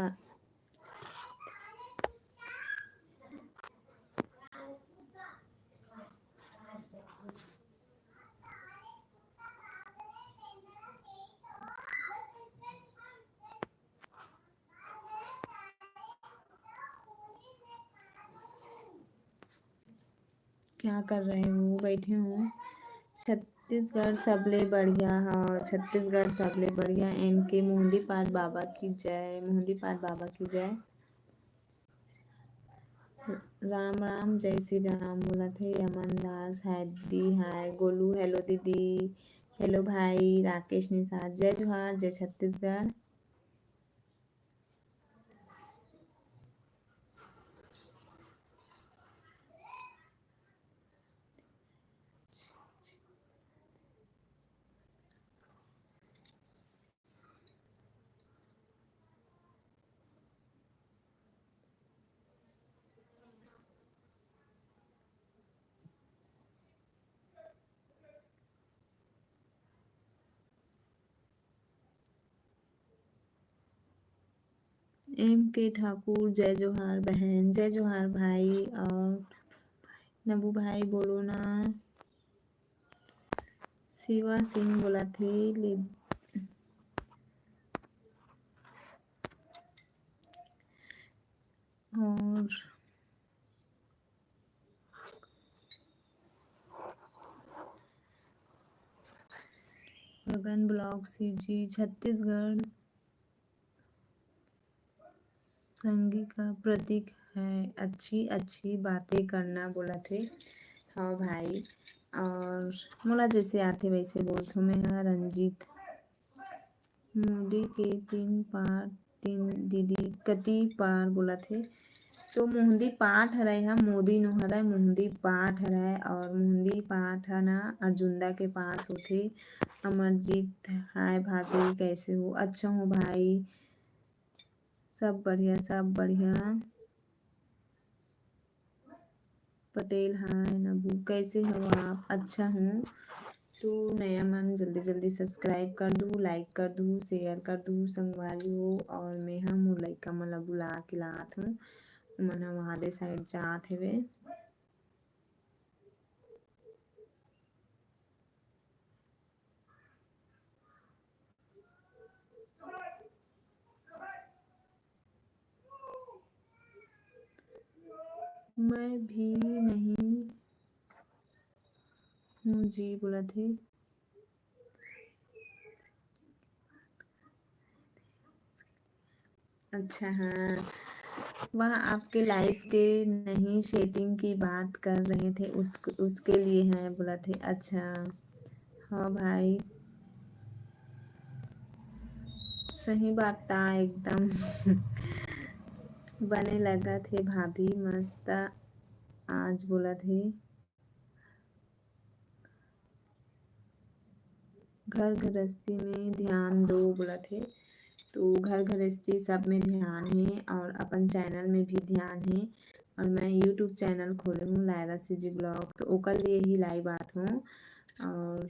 क्या कर रहे हो? बैठे हो। छत्तीसगढ़ सबले बढ़िया, हाँ, छत्तीसगढ़ सबले बढ़िया। एन के मोहंदी पाट बाबा की जय, मोहंदी पाट बाबा की जय। राम राम, जय श्री राम बोलत हे। यमन दास, हाय दीदी, हाय गोलू, hello दीदी, hello भाई राकेश निषाद, जय जोहार, जय छत्तीसगढ़। एम के ठाकुर, जय जोहार बहन, जय जोहार भाई। और नबू भाई बोलो ना। शिवा सिंह बोलत हे, ले-, और गगन ब्लॉग सीजी छत्तीसगढ़ संगी का प्रतीक है, अच्छी अच्छी बातें करना बोलत हे। हाँ भाई, और मोला जैसे आथे वैसे बोलथों मैं हा। रंजीत, मोदी के तीन पार, तीन दीदी कति पार बोलत हे। तो मोहंदी पाठ हरय, हा मोदी नो हरय, मोहंदी पाठ हरय। और मोहंदी पाठ ह ना अर्जुंदा के पास होथे। अमरजीत, हाय भाभी, कैसे हो? अच्छा हूँ भाई, सब बढ़िया, सब बढ़िया। पटेल, हाय नबू, कैसे हो आप? अच्छा हूँ। तो नया मन जल्दी जल्दी subscribe कर दू, like कर दू, share कर दू संगवारी हो। और मैं हा मोर लइका मन ला बुला के लात हूँ, ओमन ह वहाँ दे side जात हेवे। मैं भी नहीं हूँ जी बोलत हे। अच्छा, हाँ, वह आपके लाइफ के नहीं सेटिंग की बात कर रहे थे, उस, उसके लिए है बोलत हे। अच्छा, हाँ भाई, सही बात ता एकदम। बने लगत हे भाभी, मस्त आज बोलत हे। घर गृहस्थी में ध्यान दो बोलत हे, तो घर गृहस्थी सब में ध्यान हे और अपन चैनल में भी ध्यान हे। और मैं यूट्यूब चैनल खोले हूँ लायरा सीजी ब्लॉग, तो ओकर लिए ही लाइव आत हूँ। और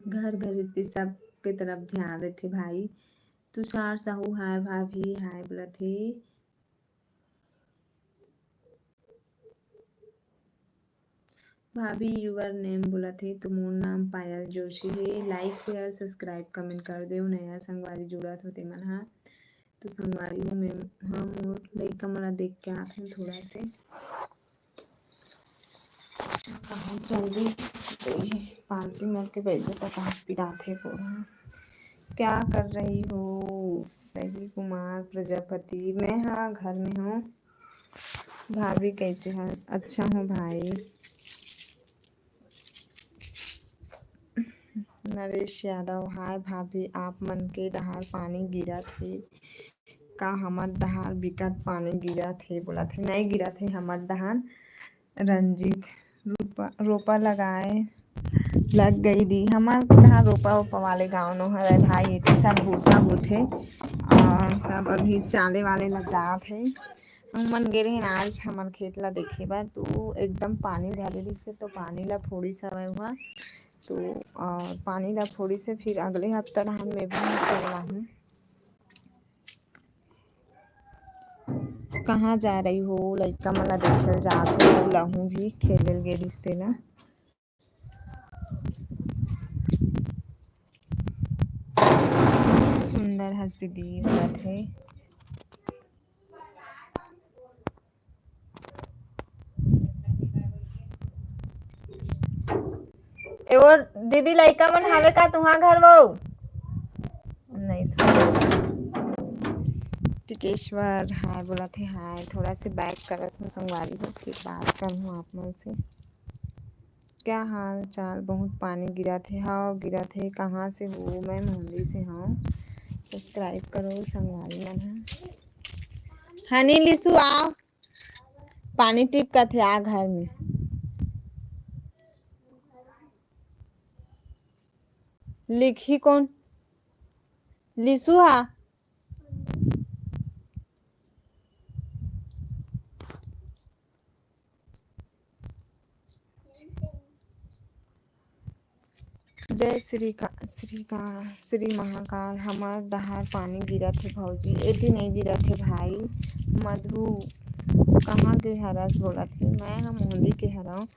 घर गृहस्थी सब के तरफ ध्यान रहिथे भाई। तुषार साहू हाय भाभी हाय बोलत हे। भाभी, your name बोलत हे, तो मोर नाम पायल जोशी हे। लाइक, शेयर, सब्सक्राइब, कमेंट कर देव। नया संगवारी जुड़त हो तेमन ह, तो संगवारी हो, मैं ह मोर लइका मन ला देख के आत हूँ थोड़ा से। कहाँ चल दिस? पार्टी मोर के बैठे तक हाथ पिराथे पूरा। क्या कर रही हो? सही कुमार प्रजापति, मैं हाँ घर में हूँ। भाभी कैसे हस? अच्छा हूँ भाई। नरेश यादव, हाय भाभी, आप मन के डहार पानी गिरत हे का? हमर डहार बिकट पानी गिरत हे, बोलत हे, नहीं गिरत हे हमर डहार। रंजीत, रोपा, रोपा लगाए लग गई दी। हमर डहार रोपा, रोपा वाले गाँव नो हरे भाई, एती सब होता होथे और सब अभी चाले वाले ला जात हे। हमन गे रहेन आज हमर खेत ला देखे बर, तो एकदम पानी भरे रहिस हे, तो पानी ला फोड़िस हवय उहाँ। तो, अ, पानी ला फोड़िस हे, फिर अगले हफ्ता डहार में भी चलवाहूँ। कहाँ जा रही हो? लइका मन ला देखे ल जात हो, लहू भी खेले ल गे रहिस तेला। सुंदर हस दीदी बोलत हे। ए वो दीदी, लइका मन हावे का तुहां घर वो? नहीं सुन। टिकेश्वर हाय बोलत हे, हाय। थोड़ा से बैक करत हूँ संगवारी हो, फिर बात करहूँ आप मन से। क्या हाल चाल? बहुत पानी गिरत हे। हाँ, गिरत हे। कहाँ से हो? मैं मोहाली से हूँ। सब्सक्राइब करो संगवारी मन ह। हनी लिसु, आओ। पानी टिपकत हे, आ घर में। लिखही कौन? लिसु हा। जय श्री का, श्री का, श्री महाकाल। हमर डहार पानी गिरत हे भौजी, एती नइ गिरत हे भाई। मधु, कहाँ के हरस बोलत हे? मैं ह मोहाली के हरव।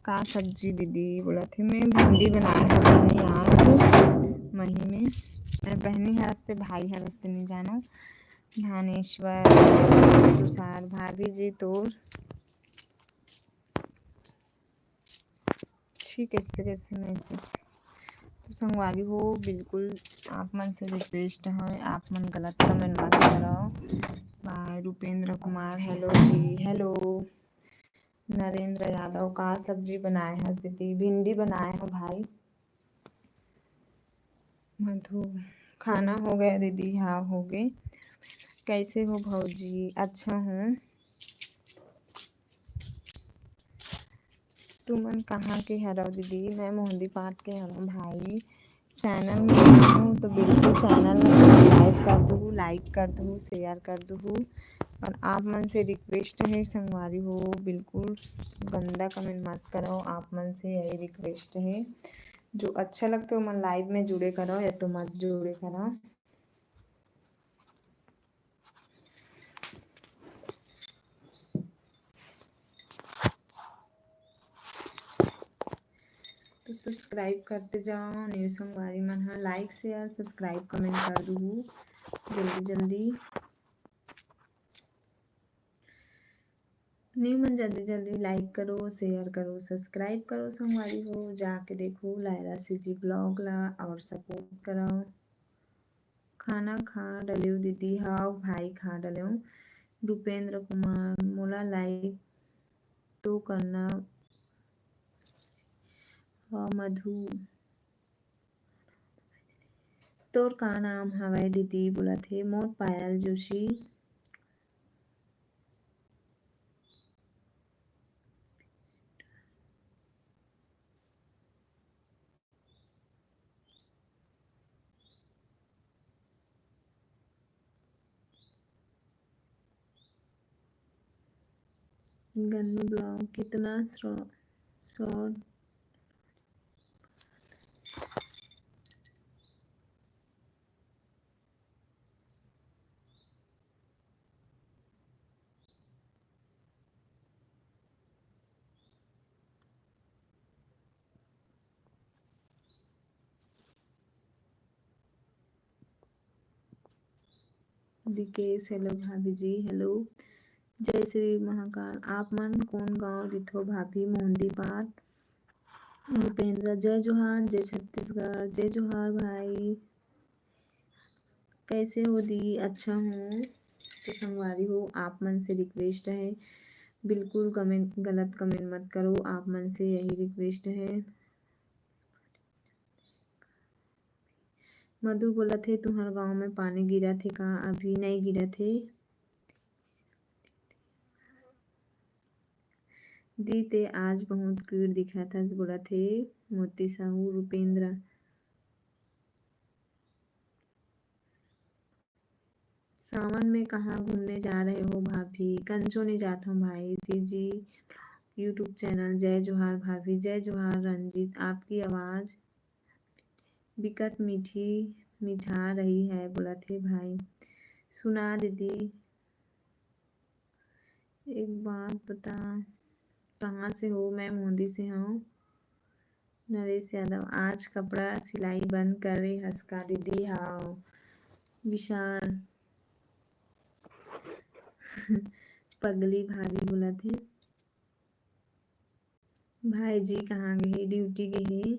का सब्जी दीदी बोलत हे? मैं भिंडी बनाए हवं आज मही में। मैं बहनी हरस ते भाई हरस ते नइ जानव। धानेश्वर, तुषार, भाभी जी तोर छी, कैसे कैसे मैसेज। तो संगवारी हो, बिल्कुल आप मन से रिक्वेस्ट है, आप मन गलत कमेंट मत करो। बाय रुपेंद्र कुमार, हेलो जी, हेलो। नरेंद्र यादव, का सब्जी बनाए हस दीदी? भिंडी बनाए हो भाई। मधु, खाना हो गया दीदी? हाँ, हो गए। कैसे हो भौजी? अच्छा हूँ। तुमन कहाँ के हरव दीदी? मैं मोहंदी पाट के हरव भाई। चैनल में हूँ तो बिल्कुल चैनल में सब्सक्राइब कर दू, लाइक कर दू, शेयर कर दू। और आप मन से रिक्वेस्ट है संगवारी हो, बिल्कुल गंदा कमेंट मत करो। आप मन से यही रिक्वेस्ट है, जो अच्छा लगता है मन लाइव में जुड़े करो, या तो मत जुड़े करो। तो सब्सक्राइब करते जाओ न्यू संगवारी मन ह, लाइक शेयर सब्सक्राइब कमेंट कर दू जल्दी जल्दी। न्यू मन जल्दी जल्दी लाइक करो, शेयर करो, सब्सक्राइब करो संगवारी हो। जाके देखो लायरा सीजी ब्लॉग ला और सपोर्ट करो। खाना खा डलेव दीदी? हाव भाई, खा डलेव। रूपेंद्र कुमार, मोला like तो करना। हाव मधु, तोर का नाम हवय दीदी? बोलत हे मोर पायल जोशी। गन्नू ब्लॉग कितना शॉर्ट? रिकेश, हेलो भाभी जी, हेलो। जय श्री महाकाल। आप मन कोन गांव रिथो भाभी? मोहंदी पाट। भूपेंद्र, जय जोहार, जय छत्तीसगढ़, जय जोहार भाई। कैसे हो दी? अच्छा हूँ। तो संगवारी हो, आप मन से रिक्वेस्ट है, बिल्कुल कमेंट, गलत कमेंट मत करो, आप मन से यही रिक्वेस्ट है। मधु बोलत हे, तुहर गांव में पानी गिरत हे का? अभी नहीं गिरत हे। दी ते आज बहुत क्यूट दिखत हस, बोलत हे मोती साहू। रूपेंद्र, सावन में कहाँ घूमने जा रहे हो भाभी? कंचो नहीं जात हूँ भाई। सीजी YouTube चैनल, जय जोहार भाभी, जय जोहार रंजीत। आपकी आवाज़ बिकट मीठी मिठा रही है, बोलत हे भाई। सुना दीदी, एक बात बता, कहाँ से हो? मैं मोदी से हूँ। नरेश यादव, आज कपड़ा सिलाई बंद करे हस का दीदी? हाव। विशाल, पगली भाभी बोलत हे। भाई जी कहाँ गए? ड्यूटी गए।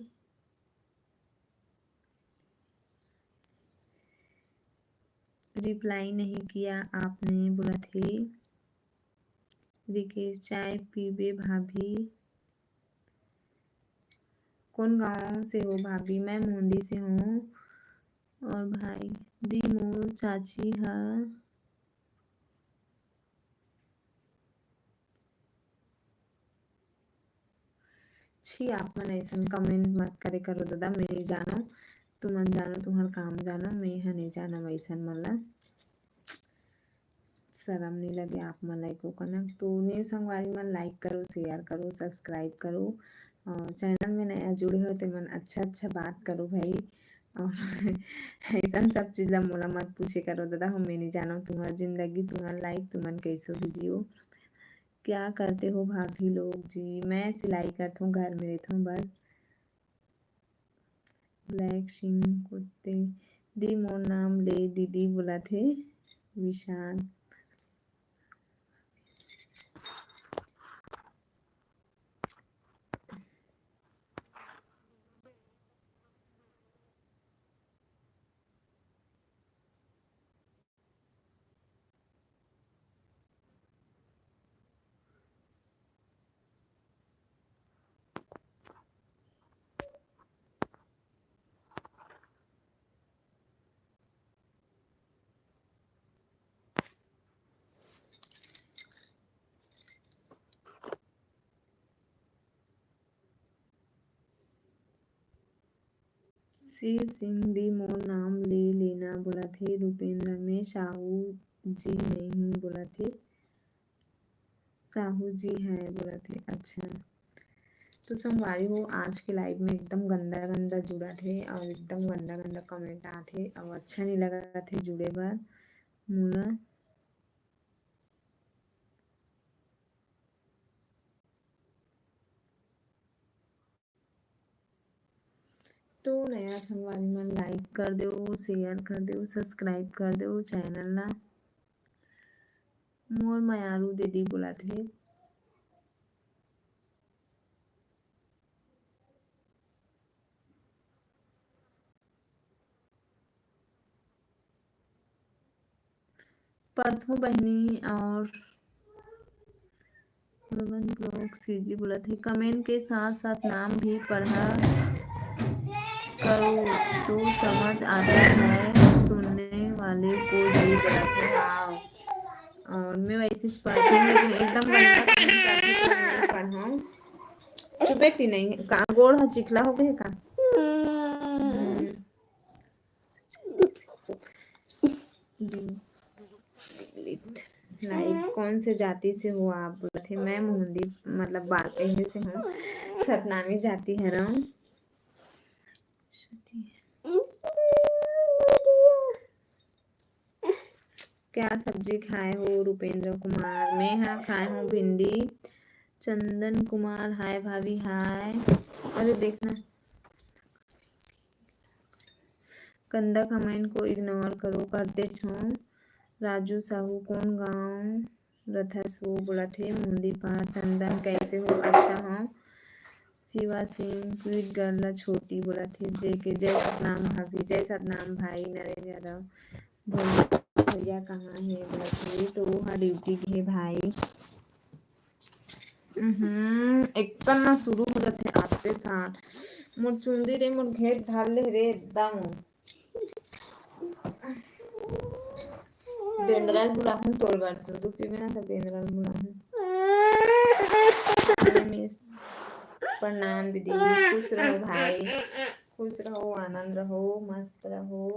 रिप्लाई नहीं किया आपने, बोलत हे। रिकेश, चाय पीबे भाभी? कौन गांव से हो भाभी? मैं मोंदी से हूँ। और भाई, दी मोर चाची ह। छी, आप मन अइसन कमेंट मत करे करो दादा, मैं नहीं जानो, तुमन जानो, तुम्हार काम जानो, मैं ह नहीं जानो अइसन मन ला। शरम नहीं लगे आप मन लाइक को कनक। तो न्यू संगवारी मन लाइक करो, शेयर करो, सब्सक्राइब करो। और चैनल में नया जुड़े हो ते मन अच्छा अच्छा बात करो भाई। और अइसन सब चीज ला मोला मत पूछे करो दादा, हम मैं नहीं जानो तुम्हार जिंदगी, तुम्हार लाइफ, तुमन कैसे भी जियो। क्या करते हो भाभी लोग जी? मैं सिलाई करथों, घर में रहथों बस। ब्लैक सिंह कुत्ते दी मोर नाम ले दीदी बोलत हे विशाल। शिव सिंह दी मोर नाम ले लेना बोलत हे रूपेंद्र, में साहू जी नहीं बोलत हे, साहू जी है बोलत हे। अच्छा, तो संगवारी हो, आज के लाइव में एकदम गंदा गंदा जुड़त हे और एकदम गंदा गंदा कमेंट आत हे और अच्छा नहीं लगत हे जुड़े बर मोला। तो नया संगवारी मन लाइक कर दो, शेयर कर दो, सब्सक्राइब कर दो चैनल ला। मोर मयारू दीदी बोलत हे। पढ़थों बहिनी। और Urban Blog CG बोलत हे, कमेंट के साथ साथ नाम भी पढ़ा करो तो समझ आता है सुनने वाले को भी। बोलत हे, हाँ। और मैं वैसे ही पढ़ती हूँ, लेकिन एकदम गंदा कमेंट करती तो नहीं पढ़ाऊँ। चुपेटी नहीं का, गोड़ ह चिखला हो गए का? हम्म। लाइव कौन से जाति से हो आप? बोलत हे, मैं मोहंदी, मतलब बारपेहे से हूँ, सतनामी जाति हरौं। क्या सब्जी खाए हो रुपेंद्र कुमार? मैं हा खाए हूँ भिंडी। चंदन कुमार, हाय भाभी हाय। अरे देखना, गंदा कमेंट को इग्नोर करो, कर दे छो। राजू साहू, कौन गांव रथस वो? बोलत हे मोहंदी पार। चंदन, कैसे हो? अच्छा हूँ। शिवा सिंह, क्यूट गर्ल छोटी बोलत हे, जे के जय सतनाम भाभी, जय सतनाम भाई। नरेंद्र यादव, भैया, भैया कहाँ हे? बोलत हे, तो वो हा ड्यूटी गे भाई। हम्म, एक ना शुरू हो जाते आते साथ। मोर चुंदी रे, मोर घेर धर ले रे एकदम। बेंदरा ल बुलाहूँ तोर बर, दूध पीबे ना, त बेंदरा ल बुलाहूँ। मिस, प्रणाम दीदी, खुश रहो भाई, खुश रहो, आनंद रहो, मस्त रहो।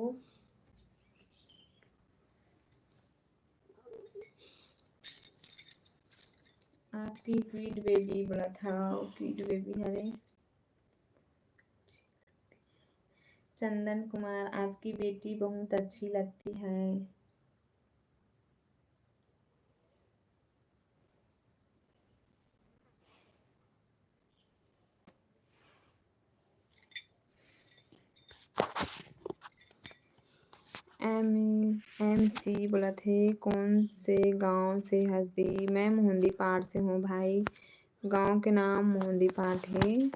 आपकी क्यूट बेबी बोलत हव, क्यूट बेबी हरे। चंदन कुमार, आपकी बेटी बहुत अच्छी लगती है। एम एम सी बोलत हे, कौन से गांव से हस दी? मैं मोहंदी पार से हूँ भाई, गांव के नाम मोहंदी पार हे।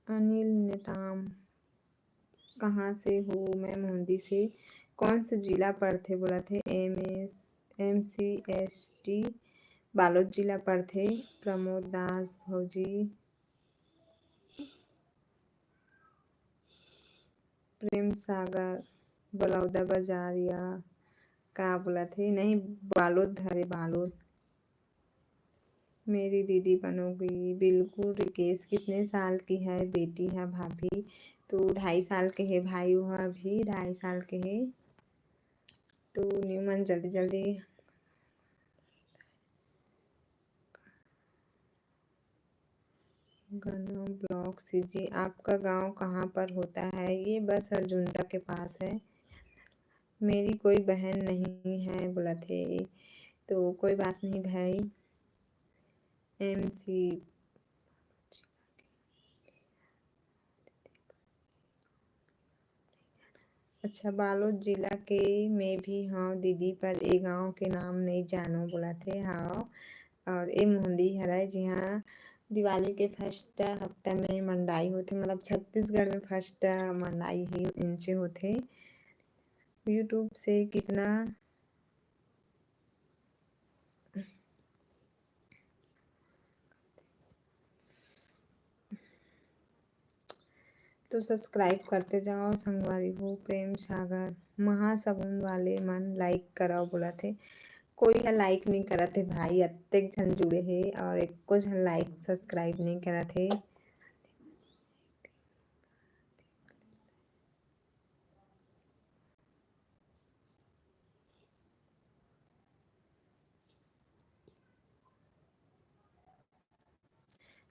अनिल नेताम, कहाँ से हो? मैं मोहंदी से। कौन से जिला पड़थे? बोलत हे M S, M C S T, Balod जिला पड़थे। प्रमोद दास भौजी, प्रेम सागर, बलौदा बाजार या का बोलत हे? नहीं, बालोद हरे, बालोद। मेरी दीदी बनोगी, बिल्कुल रिकेश। कितने साल की है बेटी है भाभी? तो ढाई साल के हे भाई, वो अभी ढाई साल के हे। तो न्यू मन जल्दी जल्दी गंदम ब्लॉक सीजी, आपका गांव कहाँ पर होता है? ये बस अर्जुंदा के पास है। मेरी कोई बहन नहीं है बोलत हे, तो कोई बात नहीं भाई। एम सी अच्छा, बालोद जिला के मैं भी हव दीदी, पर ए गांव के नाम नइ जानो बोलत हे। हव, और ए मुहंदी हरय, जिहां दिवाली के फर्स्ट हफ्ता में मंडाई होथे, मतलब छत्तीसगढ़ में फर्स्ट मंडाई ही इंचे होथे। YouTube से कितना तो सब्सक्राइब करते जाओ संगवारी हो। प्रेम सागर, महासमुंद वाले मन लाइक कराओ बोलत हे, कोई ह लाइक नहीं करत हे भाई, अतेक झन जुड़े हे और एको झन लाइक सब्सक्राइब नहीं करत हे।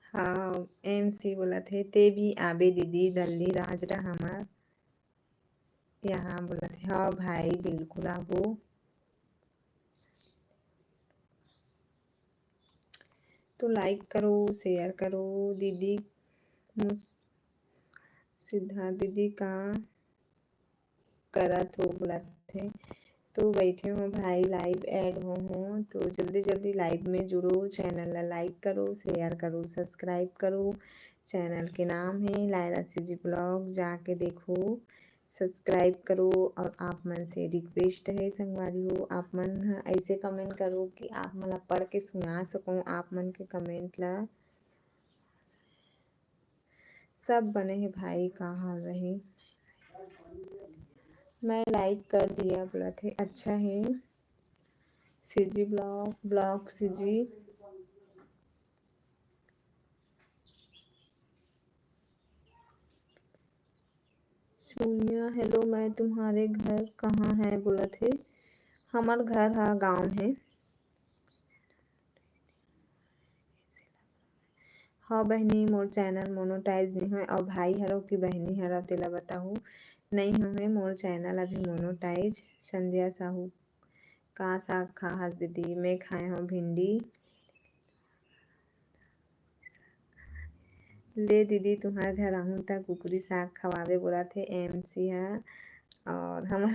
हाँ, एम सी बोलत हे, "ते भी आबे दीदी, दल्ली राज रह हमर यहाँ," बोलत हे। हाँ भाई, बिल्कुल आबो। तो लाइक करो, शेयर करो दीदी। मुस-, सिद्धार्थ दीदी का करत हो बोलत हे। तो बैठे हो भाई, live add हो हो, तो जल्दी जल्दी live में जुड़ो, channel ला like करो, share करो, subscribe करो। Channel के नाम है लायरा सीजी ब्लॉग, जाके देखो, subscribe करो। और आप मन से request है संगवारी हो, आप मन ह ऐसे comment करो कि आप मन ला पढ़ के सुना सकूँ, आप मन के comment ला। सब बने हे भाई, का हाल रही? मैं like कर दिया बोलत हे, अच्छा है। CG blog, blog CG. Sonia, hello, मैं तुम्हारे घर कहाँ है बोलत हे। हमर घर हा गाँव हे। हाँ बहिनी, मोर channel monetize नहीं होय। और भाई हरो कि बहिनी हरो, तेला बताहू, नहीं होय मोर channel अभी monetize। संध्या साहू, का साग खाहस दीदी? मैं खाए हूँ भिंडी। ले दीदी, तुम्हार घर आहूँ त कुकरी साग खवाबे बोलत हे एमसी ह। और हम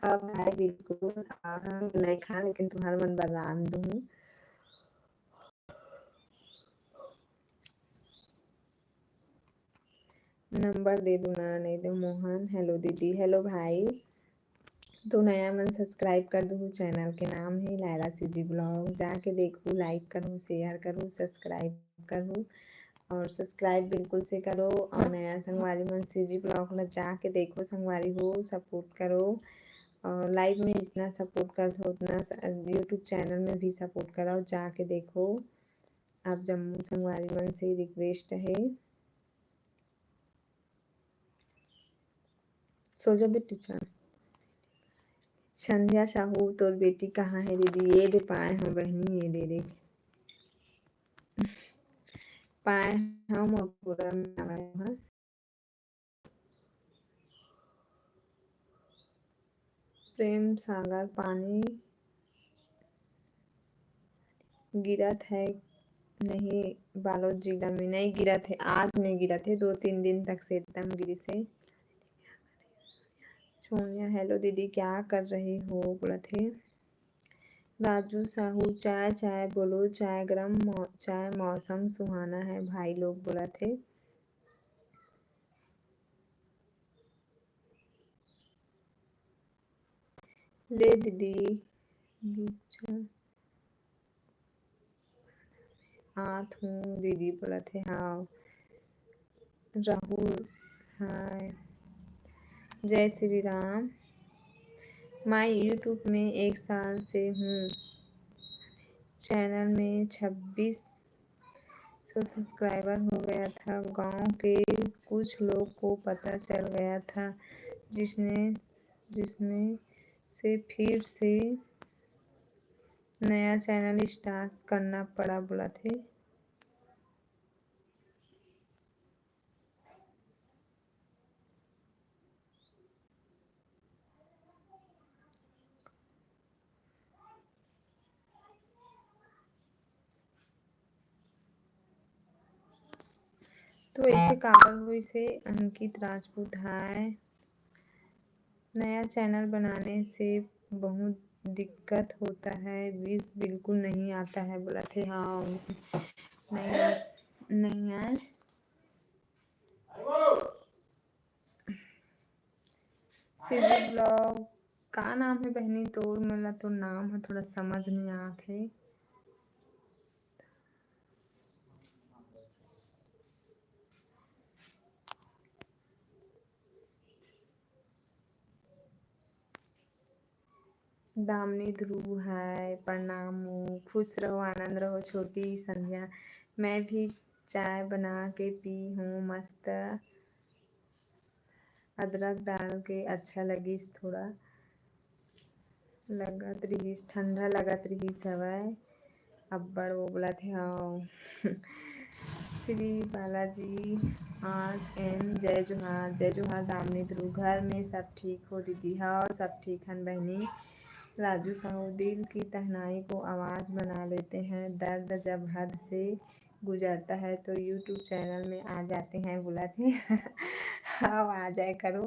हाँ भाई, बिल्कुल, और हम नहीं खान, लेकिन तुम्हार मन बर रांध दूँ। नंबर दे दूँ ना, नहीं दे मोहन। Hello दीदी, hello भाई। तो नया मन subscribe कर दूँ, channel के नाम है लायरा सीजी ब्लॉग, जाके देखू, like करूँ, share करूँ, subscribe करूँ, और subscribe बिल्कुल से करो। और नया संगवारी मन सीजी ब्लॉग ला जाके देखो संगवारी हो, support करो। और live में जितना support करत हो उतना स-, YouTube channel में भी support करो, जाके देखो। आप जम्मो संगवारी मन से request है। सो जा बेटी, चल। संध्या साहू, तोर बेटी कहाँ है दीदी? ये दे पाए हो बहिनी, ये दे दे। पाए हो मोर पूरा में आए हो। प्रेम सागर पानी गिरत है नहीं, बालोद जिला में नहीं गिरत है, आज नहीं गिरत है, दो तीन दिन तक से एकदम गिरिस है। सोनिया, hello दीदी, क्या कर रही हो बोलत हे। राजू साहू, चाय चाय बोलो, चाय गरम मौ-, चाय मौसम सुहाना है भाई लोग बोलत हे। ले दीदी, रुक जा। आत हूँ दीदी बोलत हे, हाँ। राहुल, हाय। जय श्री राम। मैं YouTube में एक साल से हूँ। Channel में छब्बीस सौ subscriber हो गया था। गांव के कुछ लोग को पता चल गया था, जिसने, जिसमें से फिर से नया channel start करना पड़ा बोलत हे। तो ऐसे काबर होइस हे अंकित राजपूत? हाय, नया channel बनाने से बहुत दिक्कत होता है, views बिल्कुल नहीं आता है बोलत हे। हाँ, नहीं आ, नहीं आए। सीजी ब्लॉग, का नाम है बहिनी तोर? मोला तोर नाम ह थोड़ा समझ नहीं आत हे। दामिनी ध्रुव, हाय, प्रणाम, खुश रहो, आनंद रहो छोटी संध्या। मैं भी चाय बना के पी हूँ, मस्त अदरक डाल के, अच्छा लगिस, थोड़ा लगत रिहिस, ठंडा लगत रिहिस हवय। अब्बड़ वो बोलत हे, हाँ। श्री बालाजी art and जय जोहार। जय जोहार दामिनी ध्रुव, घर में सब ठीक हो दीदी? हाँ, सब ठीक हन बहिनी। राजू साहू, दिल की तहनाई को आवाज़ बना लेते हैं, दर्द जब हद से गुजरता है तो YouTube channel में आ जाते हैं बोलत हे। हाँ, आ जाए करो।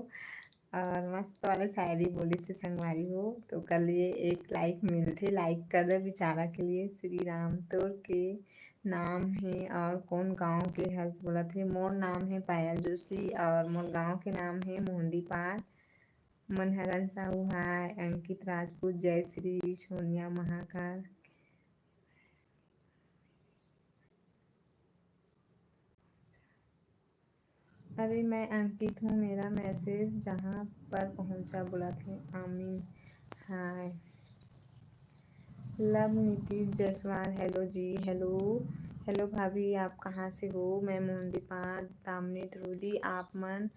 और मस्त वाला शायरी बोलिस हे संगवारी हो, तो ओकर लिए एक लाइक मिलथे, लाइक कर दे बेचारा के लिए। श्री राम तोर के नाम हे और कौन गांव के हस बोलत हे। मोर नाम हे पायल जोशी और मोर गांव के नाम हे मोहंदीपार। मनहरन साहू हाय, अंकित राजपूत, जय श्री सोनिया महाकाल। अरे मैं अंकित हूँ, मेरा मैसेज जहाँ पर पहुँचा बोलत हे आमीन। हाय लव नीतीश जायसवाल, हेलो जी, हेलो। हेलो भाभी, आप कहाँ से हो? मैं मोहनदीपार, दामिनी द्रुदी, आप मन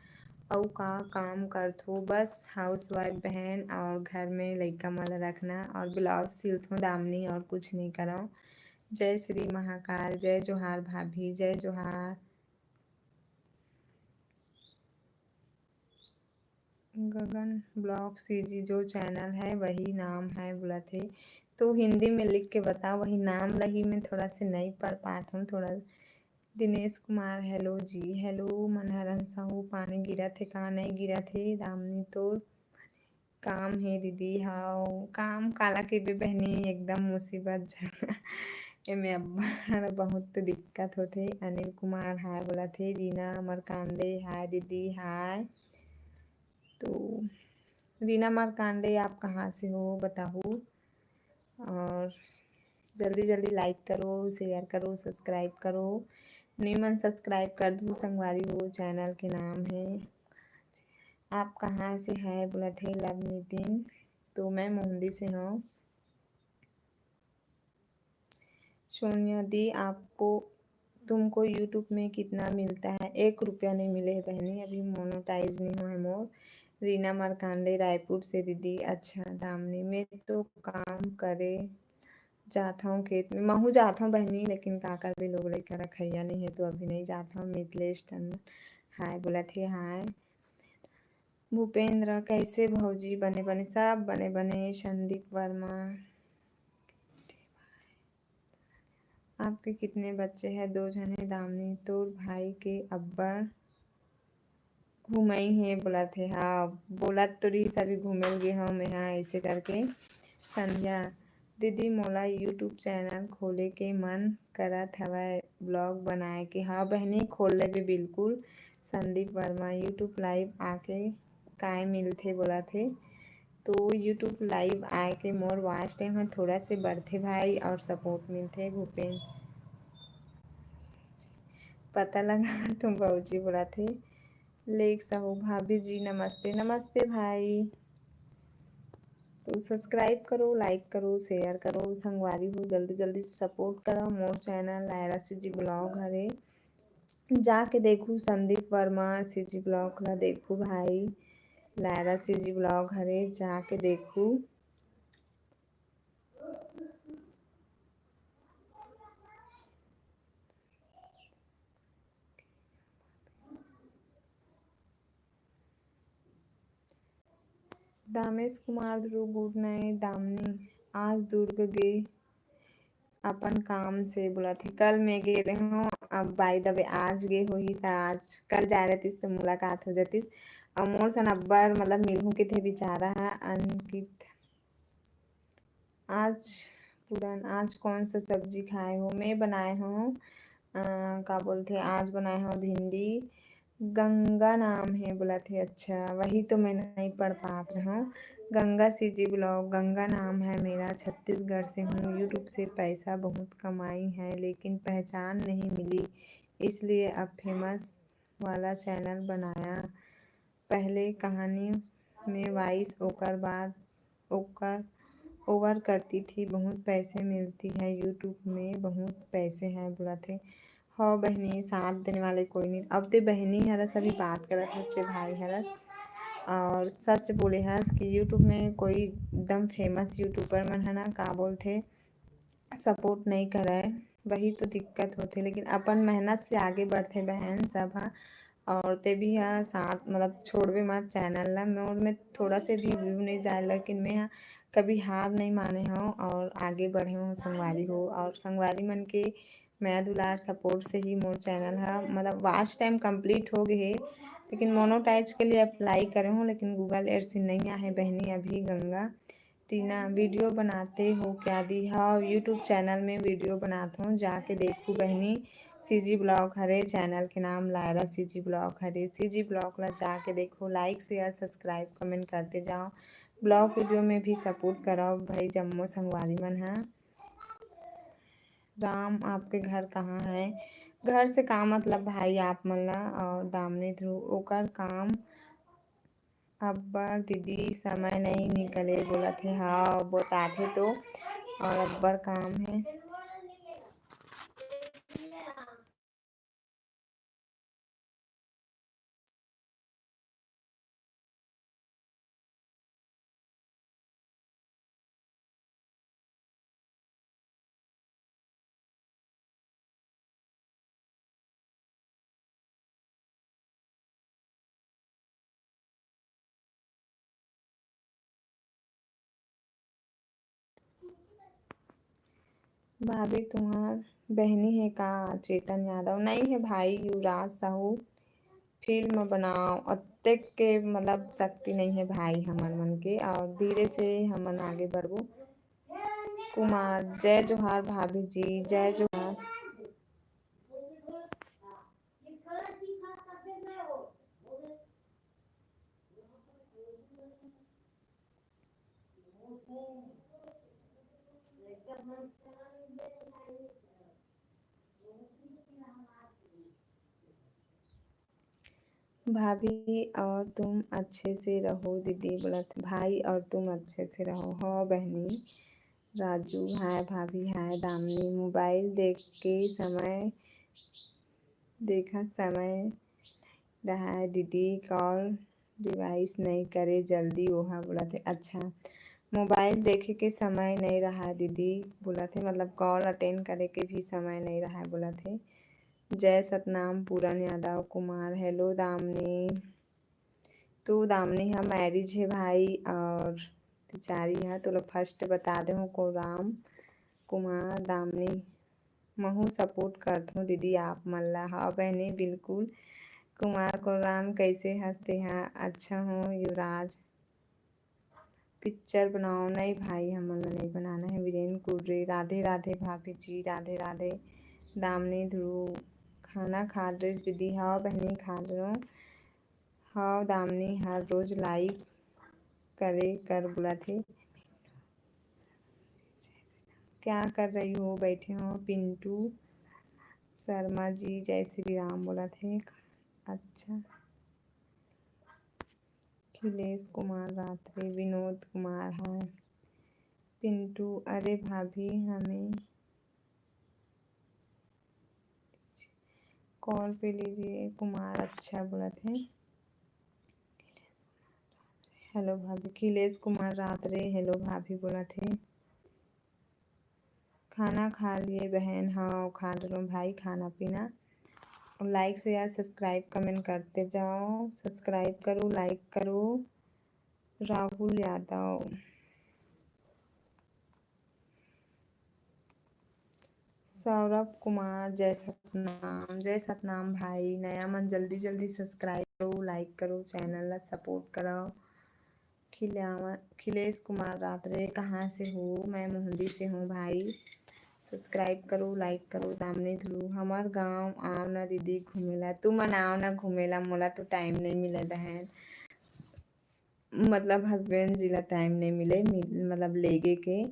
अउ का काम करथो? बस हाउसवाइफ बहन और घर में लइका मन ला रखना और ब्लाउज सिलथो दामिनी और कुछ नहीं करो। जय श्री महाकाल, जय जोहार भाभी, जय जोहार। गगन ब्लॉग सीजी जो चैनल है वही नाम है बोलत हे। तो हिंदी में लिख के बताओ, वही नाम रही, मैं थोड़ा से नहीं पढ़ पात हूँ थोड़ा। दिनेश कुमार, हेलो जी, हेलो। मनहरन साहू, पानी गिरत हे का? नहीं गिरत हे दामिनी, तो काम हे दीदी। हाव, काम काला कहिबे बहिनी, एकदम मुसीबत झन। एमे अब्बड़ बहुत दिक्कत होथे। अनिल कुमार हाय बोलत हे, रीना मरकांडे हाय दीदी हाय। तो रीना मरकांडे, आप कहाँ से हो बताहू? और जल्दी जल्दी लाइक करो, शेयर करो, सब्सक्राइब करो। नहीं मन सब्सक्राइब कर दू संगवारी हो, चैनल के नाम है। आप कहाँ से है बोलत हे लव नितिन, तो मैं मोहंदी से हूँ। सोनिया दी, आपको, तुमको YouTube में कितना मिलता है? एक रुपया नहीं मिले है बहनी, अभी मोनेटाइज नहीं हुआ है मोर। रीना मार्कंडे रायपुर से दीदी। अच्छा दामिनी, मैं तो काम करे जात हूँ खेत में, महू जात हूँ बहनी, लेकिन का करबे, लोग लइका रखैया नहीं है तो अभी नहीं जात हूँ। मिथिलेश टंडन हाय बोलत हे, हाय। भूपेंद्र, कैसे भौजी? बने बने, सब बने बने। संदीप वर्मा, आपके कितने बच्चे हैं? दो झन हे दामिनी। तोर भाई के अब्बड़ घुमई हे बोलत हे। हाँ, बोलत तो रहिस अभी घूमे ल गे हव मैं, हाँ, ऐसे करके। संध्या, दीदी मोला YouTube चैनल खोले के मन करत हवय, ब्लॉग बनाए के। हाँ बहनी, खोल लेबे बिल्कुल। संदीप वर्मा, YouTube लाइव आके काय मिलथे बोलत हे। तो YouTube लाइव आए के मोर वॉच टाइम ह थोड़ा से बढ़थे भाई, और सपोर्ट मिलथे। भूपेन, पता लगा तुम भौजी बोलत हे। लेख साहू, भाभी जी नमस्ते। नमस्ते भाई। तो सब्सक्राइब करो, लाइक करो, शेयर करो संगवारी हो, जल्दी जल्दी सपोर्ट करो मोर चैनल लायरा सीजी ब्लॉग हरे। जाके देखू संदीप वर्मा सीजी ब्लॉग ला, देखू भाई, लायरा सीजी ब्लॉग हरे, जाके देखू। दामेश कुमार ध्रुव, गुड नाइट दामिनी, आज दुर्ग गे अपन काम से बोलत हे। कल मैं गे रहे हूँ, अब by the way आज गे होही त आज, कल जा रहतीस त मुलाकात हो जातीस। और मोर सन अब्बड़ मतलब मिलहूँ के थे बेचारा है अंकित। आज पूरन, आज कौन सा सब्जी खाए हो? मैं बनाए हूँ अ, का बोलथे, आज बनाए हूँ भिंडी। गंगा नाम है बोलत हे। अच्छा, वही तो मैं नहीं पढ़ पात रहूँ। गंगा सीजी ब्लॉग, गंगा नाम है मेरा, छत्तीसगढ़ से हूँ। YouTube से पैसा बहुत कमाई है लेकिन पहचान नहीं मिली, इसलिए अब फेमस वाला चैनल बनाया। पहले कहानी में वॉइस, ओकर बाद ओकर ओवर करती थी, बहुत पैसे मिलती है YouTube में, बहुत पैसे हैं बोलत हे। हव बहिनी, साथ देने वाले कोई नहीं। अब ते बहिनी हरस अभी बात करत हस ते भाई हरस। और सच बोले हस कि YouTube में कोई एकदम फेमस यूट्यूबर मन है ना, का बोलथे, सपोर्ट नहीं करे, वही तो दिक्कत होथे। लेकिन अपन मेहनत से आगे बढ़थे बहन सब हा। और ते भी हा साथ, मतलब, छोड़बे मत चैनल ला। मोर में थोड़ा से भी व्यू नहीं जाए, लेकिन मैं हा कभी हार नहीं माने हूँ और आगे बढ़े हूँ संगवारी हो। और संगवारी मन के मया दुलार सपोर्ट से ही मोर चैनल हा, मतलब, वॉच टाइम कंप्लीट हो गए हे। लेकिन मोनोटाइज के लिए अप्लाई करे हूँ, लेकिन गूगल एड्स नहीं आहे बहनी अभी। गंगा टीना, वीडियो बनाते हो क्या दी? हाँ, YouTube चैनल में वीडियो बनात हूँ, जाके देखू बहनी। सीजी ब्लॉग हरे, चैनल के नाम लायरा सीजी ब्लॉग हरे। सीजी ब्लॉग ला जाके देखो, लाइक, शेयर, सब्सक्राइब, कमेंट करते जाओ। ब्लॉग वीडियो में भी सपोर्ट करो भाई, जम्मो संगवारी मन ह। राम, आपके घर कहाँ है? घर से का मतलब भाई आप मन ला? और दामिनी ध्रुव, ओकर काम अब्बड़ दीदी, समय नहीं निकले बोलत हे। हाँ, बताथे तो, और अब्बड़ काम है। भाभी, तुम्हार बहनी है का? चेतन यादव, नहीं है भाई, युवराज साहू। फिल्म बनाओ, अतेक के मतलब शक्ति नहीं है भाई हमर मन के, और धीरे से हमन आगे बढ़बो। कुमार, जय जोहार भाभी जी, जय जोहार। भाभी और तुम अच्छे से रहो दीदी बोलत, भाई और तुम अच्छे से रहो। हो बहनी, राजू, हाय भाभी, हाय दामिनी। मोबाइल देख के समय, देखा समय रहाय दीदी, कॉल रिवाइज नहीं करे जल्दी, ओहा बोलत हे। अच्छा, मोबाइल देखे के समय नहीं रहाय दीदी बोलत हे, मतलब कॉल अटेंड करे के भी समय नहीं रहाय बोलत हे। जय सतनाम पूरन यादव कुमार, हेलो दामिनी। तू दामिनी ह मैरिज हे भाई, और बेचारी ह तोला फर्स्ट बता दे हूँ, कोराम कुमार दामिनी। महू सपोर्ट करथों दीदी आप मन ला। हाँ बहनी, बिल्कुल। कुमार कोराम, कैसे हस तेहा? अच्छा हूँ युवराज। पिक्चर बनाओ। नहीं भाई, हमन ला नहीं बनाना है। वीरेन कुर्रे, राधे राधे भाभी जी, राधे राधे। दामिनी ध्रुव, खाना खा ड्रेस दीदी? हाँ बहनी, खा लो। हाँ दामिनी, हर रोज लाइक करे कर बुलाथे। क्या कर रही हो? बैठे हो। पिंटू शर्मा जी, जय श्री राम बोलत हे। अच्छा, अखिलेश कुमार रात्रे, विनोद कुमार, हाय पिंटू। अरे भाभी, हमें कॉल पे लीजिए कुमार, अच्छा बोलत हे। हेलो भाभी, अखिलेश कुमार रात्रे, हेलो भाभी बोलत हे। खाना खा लिए बहन? हाँ, खा डरो भाई खाना पीना। और लाइक, शेयर, सब्सक्राइब, कमेंट करते जाओ। सब्सक्राइब करो, लाइक करो। राहुल यादव, सौरभ कुमार, जय सतनाम, जय सतनाम भाई। नया मन जल्दी जल्दी सब्सक्राइब करो, लाइक करो, चैनल ला सपोर्ट करो। खिलावा-, अखिलेश कुमार रात्रे, कहाँ से हो? मैं मोहंदी से हूँ भाई। सब्सक्राइब करो, लाइक करो। दामिनी ध्रुव, हमर गांव आओ ना दीदी घूमेला। तू मन आओ ना घूमेला, मोला तो टाइम नहीं मिले बहन। मतलब हस्बैंड जी ला टाइम नहीं मिले, मिल-, मतलब लेगे के।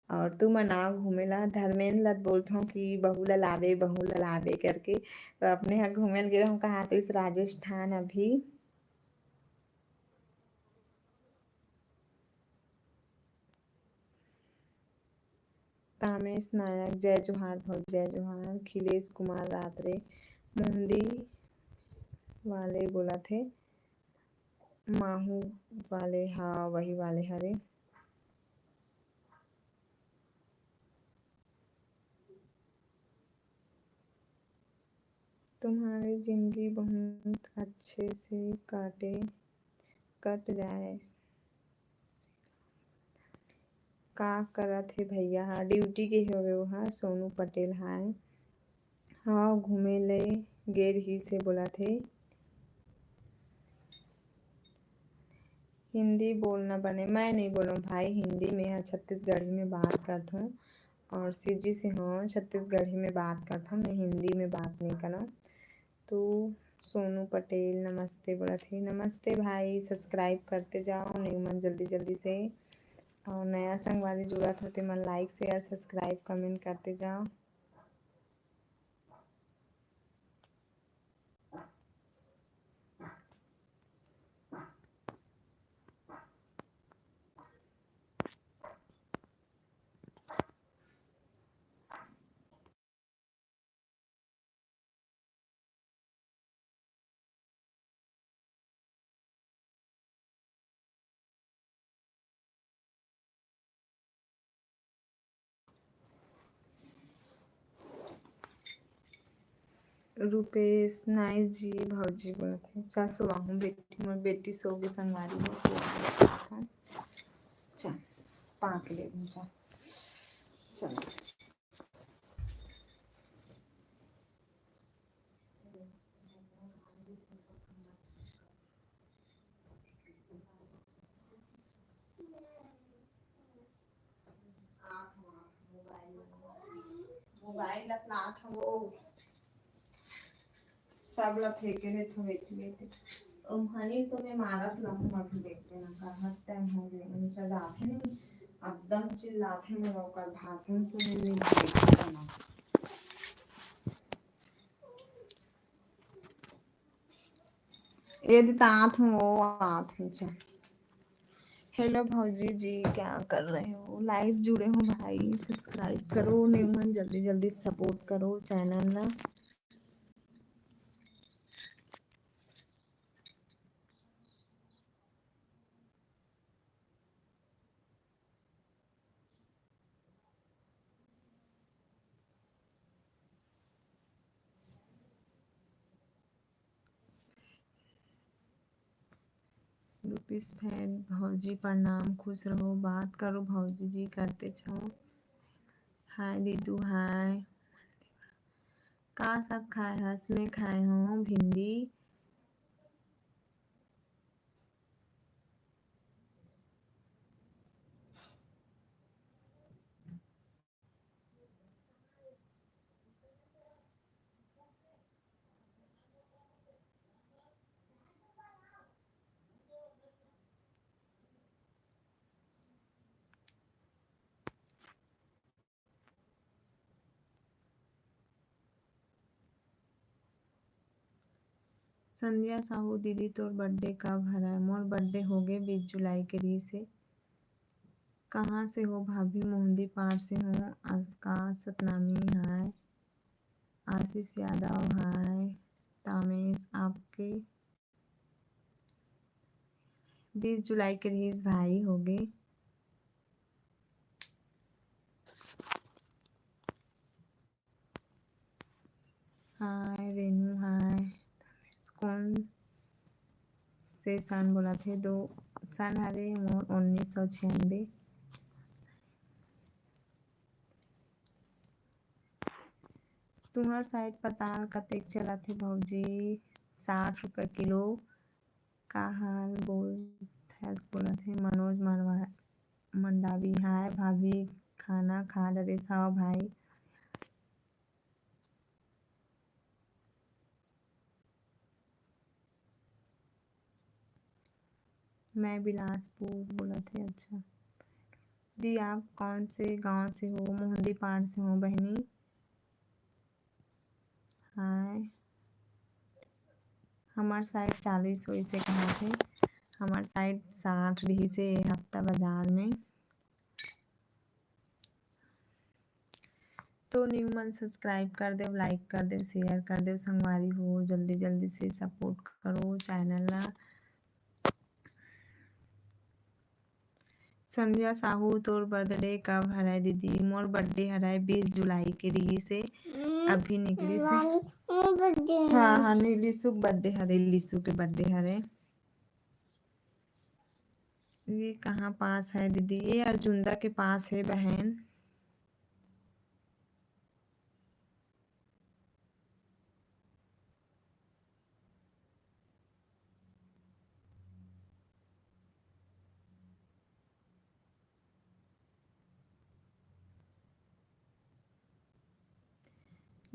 और तू मन आओ घूमेला। धर्मेंद्र ला बोलथों कि बहू ला लावे, बहू ला लावे करके। तो अपने हा घूमे ल गे रहूं कहा तो इस राजस्थान अभी। तामेश नायक, जय जोहार भौजी, जय जोहार। खिलेश कुमार रात्रे, मोहंदी वाले बोलत हे, माहू वाले, हाँ, वही वाले हरे। तुम्हारी जिंदगी बहुत अच्छे से काटे, कट जाए। का करत हे भैया हा? ड्यूटी गे हवे ओहा, सोनू पटेल हाय। हाँ, घूमे ले गे रहिस हे बोलत हे। हिंदी बोलना बने, मैं नहीं बोलूँ भाई, हिंदी में ह छत्तीसगढ़ी में बात करथूँ। और सीजी से, हाँ, छत्तीसगढ़ी में बात करथूँ, मैं हिंदी में बात नहीं करना। तो सोनू पटेल नमस्ते बोलत हे। नमस्ते भाई, सब्सक्राइब करते जाओ नहीं मन जल्दी जल्दी से। और नया संगवारी जुड़त हो ते मन लाइक, शेयर, सब्सक्राइब, कमेंट करते जाओ। रुपेश, नाइस जी, भौजी बोलत हे। चल, सोवाहूँ बेटी, मोर बेटी सो गे, संगवारी हो, सो गे। चल, पाँक ले, चल। चल। मोबाइल ला लात हव, ओ सब ला फेंके रहिथव, एती एती। ओ हनी तो मैं मारत ला हूँ, अभी देख लेना का, हर टाइम हो गया, नीचे जाथे नहीं, एकदम चिल्लाथे, मोला ओकर भाषण सुने नहीं देखे ना। ये दी तो आत हूँ, वो आत हूँ, चल। हेलो भौजी जी, क्या कर रहे हो? लाइव जुड़े हो भाई, सब्सक्राइब करो, नहीं मन जल्दी जल्दी सपोर्ट करो चैनल ला। रुपीस फैन भौजी प्रणाम, खुश रहो, बात करो भौजी जी, करते छो। हाय दीदू, हाय। का साग खाए हस? मैं खाए हूँ भिंडी। संध्या साहू, दीदी तोर बर्थडे कब हरय? मोर बर्थडे होगे, बीस जुलाई के रहिस हे। कहाँ से हो भाभी? मोहंदी पार से हूँ। आकाश सतनामी हाय, आशीष यादव हाय, तामेश आपके बीस जुलाई के रहिस भाई होगे। हाय रेनू हाय। कौन से सन बोलत हे? दो सन हरे मोर उन्नीस सौ छियानबे। तुंहर साइड पताल कतेक चलत हे भौजी? साठ रुपया किलो। का हाल बोलथस बोलत हे मनोज मरवा-, मंडावी। हाय भाभी, खाना खा डरेस हव भाई? मैं बिलासपुर बोलत हे। अच्छा दी, आप कौन से गांव से हो? मोहंदी पार से हो बहिनी। हाय, हमर साइड चालीस होइस हे कहाथे, हमर साइड साठ रहिस हे ए हफ्ता बाजार में। तो न्यू मन सब्सक्राइब कर देव, लाइक कर देव, शेयर कर देव संगवारी हो, जल्दी जल्दी से सपोर्ट करो चैनल ला। संध्या साहू, तोर बर्थडे कब हरय दीदी? मोर बर्थडे हरय बीस जुलाई के रहिस हे, अभी निकलिस हे। हाँ हाँ, नी, लिसु के बर्थडे हरे, लिसु के बर्थडे हरे। ये कहाँ पास है दीदी? ये अर्जुंदा के पास है बहन।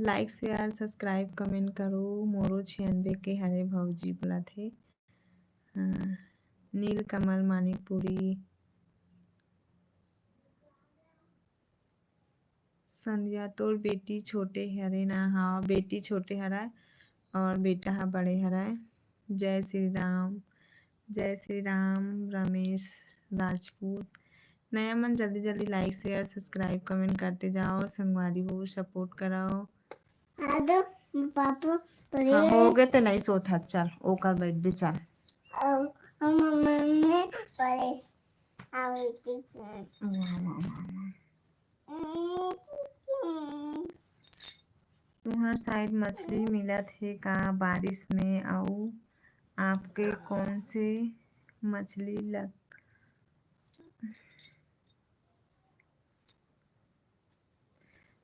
Like, share, subscribe, comment करो। मोरो छियानबे के हरे भौजी बोलत हे। हाँ, नीलकमल मानिकपुरी। संध्या, तोर बेटी छोटे हरे ना? हाँ, बेटी छोटे हरय और बेटा ह बड़े हरय। जय श्री राम, जय श्री राम, रमेश राजपूत। नया मन जल्दी जल्दी like, share, subscribe, comment करते जाओ संगवारी हो, support कराओ। आदो, पापा, परे। हाँ, हो गए ते नहीं सोत हस, चल, ओकर बैठ भी चल। अउ, अउ मम्मा ने परे। आवे की। वाह, वाह, वाह, वाह। तुहर side मछली मिलत हे का बारिश में? अउ आपके कौन से मछली लग-,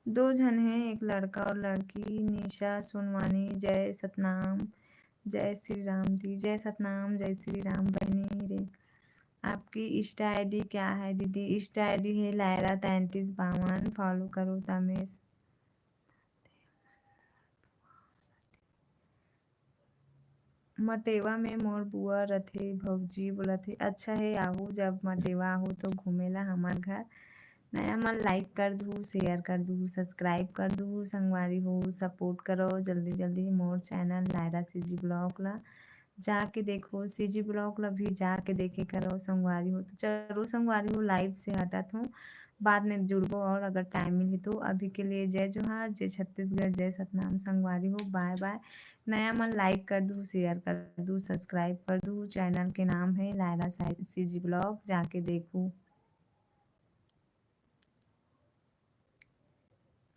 दो झन हे, एक लड़का और लड़की, निशा सोनवानी। जय सतनाम, जय श्री राम दी, जय सतनाम, जय श्री राम बहनी रे। आपकी Insta ID क्या है दीदी? Insta ID है लायरा तैंतीस बावन, follow करो तमें। मटेवा में मोर बुआ रथे, भौजी बोलत हे। अच्छा हे, आहू जब मटेवा आहू तो घूमे ला हमर घर। नया मन like कर दू, share कर दू, subscribe कर दू संगवारी हो, support करो जल्दी जल्दी मोर channel लायरा CG vlog ला। जाके देखो, CG vlog ला भी जाके देखे करो संगवारी हो। तो चलो संगवारी हो, live से हटत हूँ, बाद में जुड़बो और अगर time मिली तो। अभी के लिए जय जोहार, जय छत्तीसगढ़, जय सतनाम संगवारी हो, bye bye। नया मन like कर दू, share कर दू, subscribe कर दू। Channel के नाम है लायरा सा-, CG vlog, जाके देखू।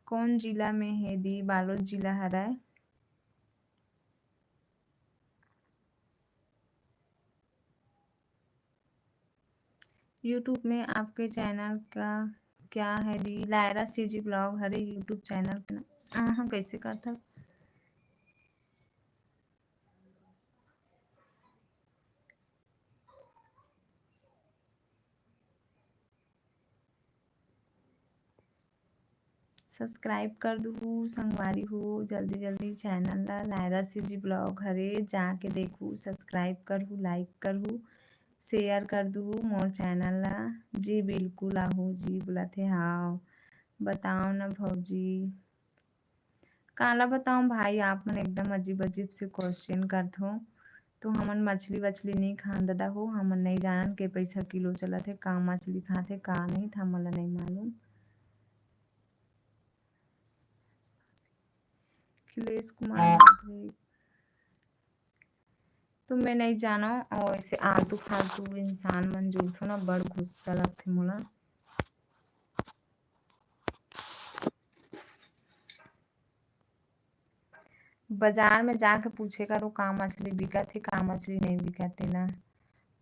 कौन जिला में है दी? बालोद जिला हरय। YouTube में आपके channel का क्या है दी? लायरा CG vlog हरे YouTube channel के ना-, आहा, कैसे करथस? Subscribe कर दूहू संगवारी हो, जल्दी जल्दी channel ला। लायरा CG vlog हरे, जाके देखू, subscribe करहू, like करहू, share कर दूहू मोर channel ला। जी बिल्कुल आहू जी बोलत हे। हाव, बताओ ना भौजी। काला बताओ भाई, आप मन एकदम अजीब अजीब से question करथो। तो हमन मछली वछली नहीं खान ददा हो, हमन नहीं जानन के पैसा किलो चलत हे, का मछली खाथे का नहीं, त हमन ला नहीं मालूम। अखिलेश कुमार, बाप रे। तो मैं नहीं जानो, और ऐसे आलतू फालतू इंसान मन जुड़थो ना, बड़ गुस्सा लगथे मोला। बाजार में जाके पूछे करो, का मछली बिकत हे, का मछली नहीं बिकत हे ना।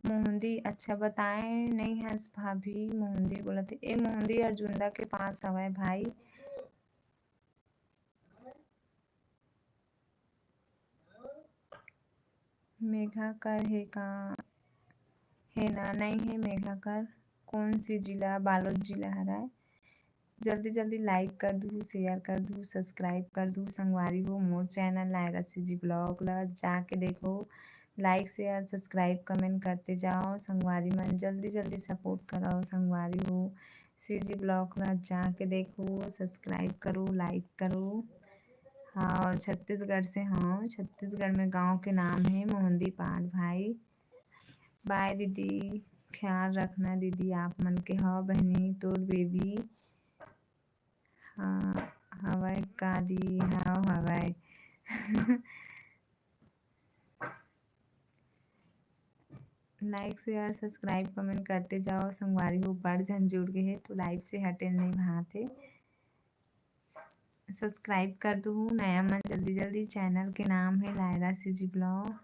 मोहंदी, अच्छा बताए नहीं हस भाभी, मोहंदी बोलत हे। ए मोहंदी अर्जुंदा के पास हवय भाई। मेघाकर हे का? हे ना, नहीं हे मेघाकर। कौन सी जिला? बालोद जिला हरय। जल्दी जल्दी like कर दू, share कर दू, subscribe कर दू संगवारी हो मोर channel लायरा CG vlog ला। जाके देखो, like, share, subscribe, comment करते जाओ संगवारी मन। जल्दी जल्दी support कराओ संगवारी हो। CG vlog ला जाके देखो, subscribe करो, like करो। हाँ, छत्तीसगढ़ से, हाँ, छत्तीसगढ़ में गांव के नाम है मोहंदी पाट भाई। Bye दीदी, ख्याल रखना दीदी आप मन के। हव बहनी, तोर baby। हाँ, हवय का दी? हाव, हवय। Like, share, subscribe, comment करते जाओ संगवारी हो। बड़ झन जुड़ गए हे तो live से हटे नहीं भात हे। Subscribe कर दू नया मन जल्दी जल्दी। Channel के नाम है लायरा CG vlog।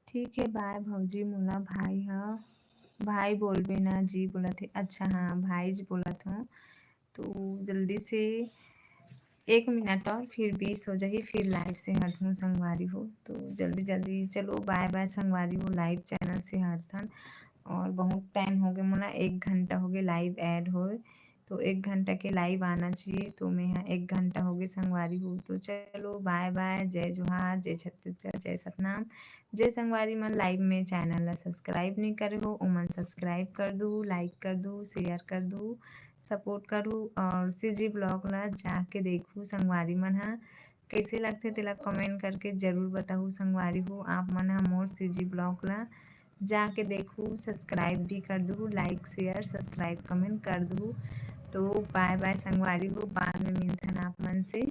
ठीक है, bye भौजी। मोला भाई ह, भाई बोलबे ना जी बोलत हे। अच्छा हाँ, भाई जी बोलत हूँ। तो जल्दी से एक मिनट और फिर बीस हो जाही, फिर लाइव से हटहूँ संगवारी हो। तो जल्दी जल्दी चलो बाय बाय संगवारी हो, लाइव चैनल से हटथन। और बहुत टाइम हो गए मोला, एक घंटा हो गए लाइव ऐड होए, तो एक घंटा के लाइव आना चाहिए। तो मैं यहाँ एक घंटा हो गए संगवारी हो। तो चलो बाय बाय, जय जोहार, जय छत्तीसगढ़, जय सतनाम। जय संगवारी मन, लाइव में चैनल ला सब्सक्राइब नहीं करे हो, ओमन सब्सक्राइब कर दू, लाइक कर दू, शेयर कर दू, सपोर्ट करू। और सीजी ब्लॉग ला जाके देखू संगवारी मन हा, कैसे लगथे तेला कमेंट करके जरूर बताहू संगवारी हो। आप मन हा मोर सीजी ब्लॉग ला जाके देखू, सब्सक्राइब भी कर दू, लाइक शेयर सब्सक्राइब कमेंट कर दू। तो बाय बाय संगवारी हो, बाद में मिलथन आप मन से।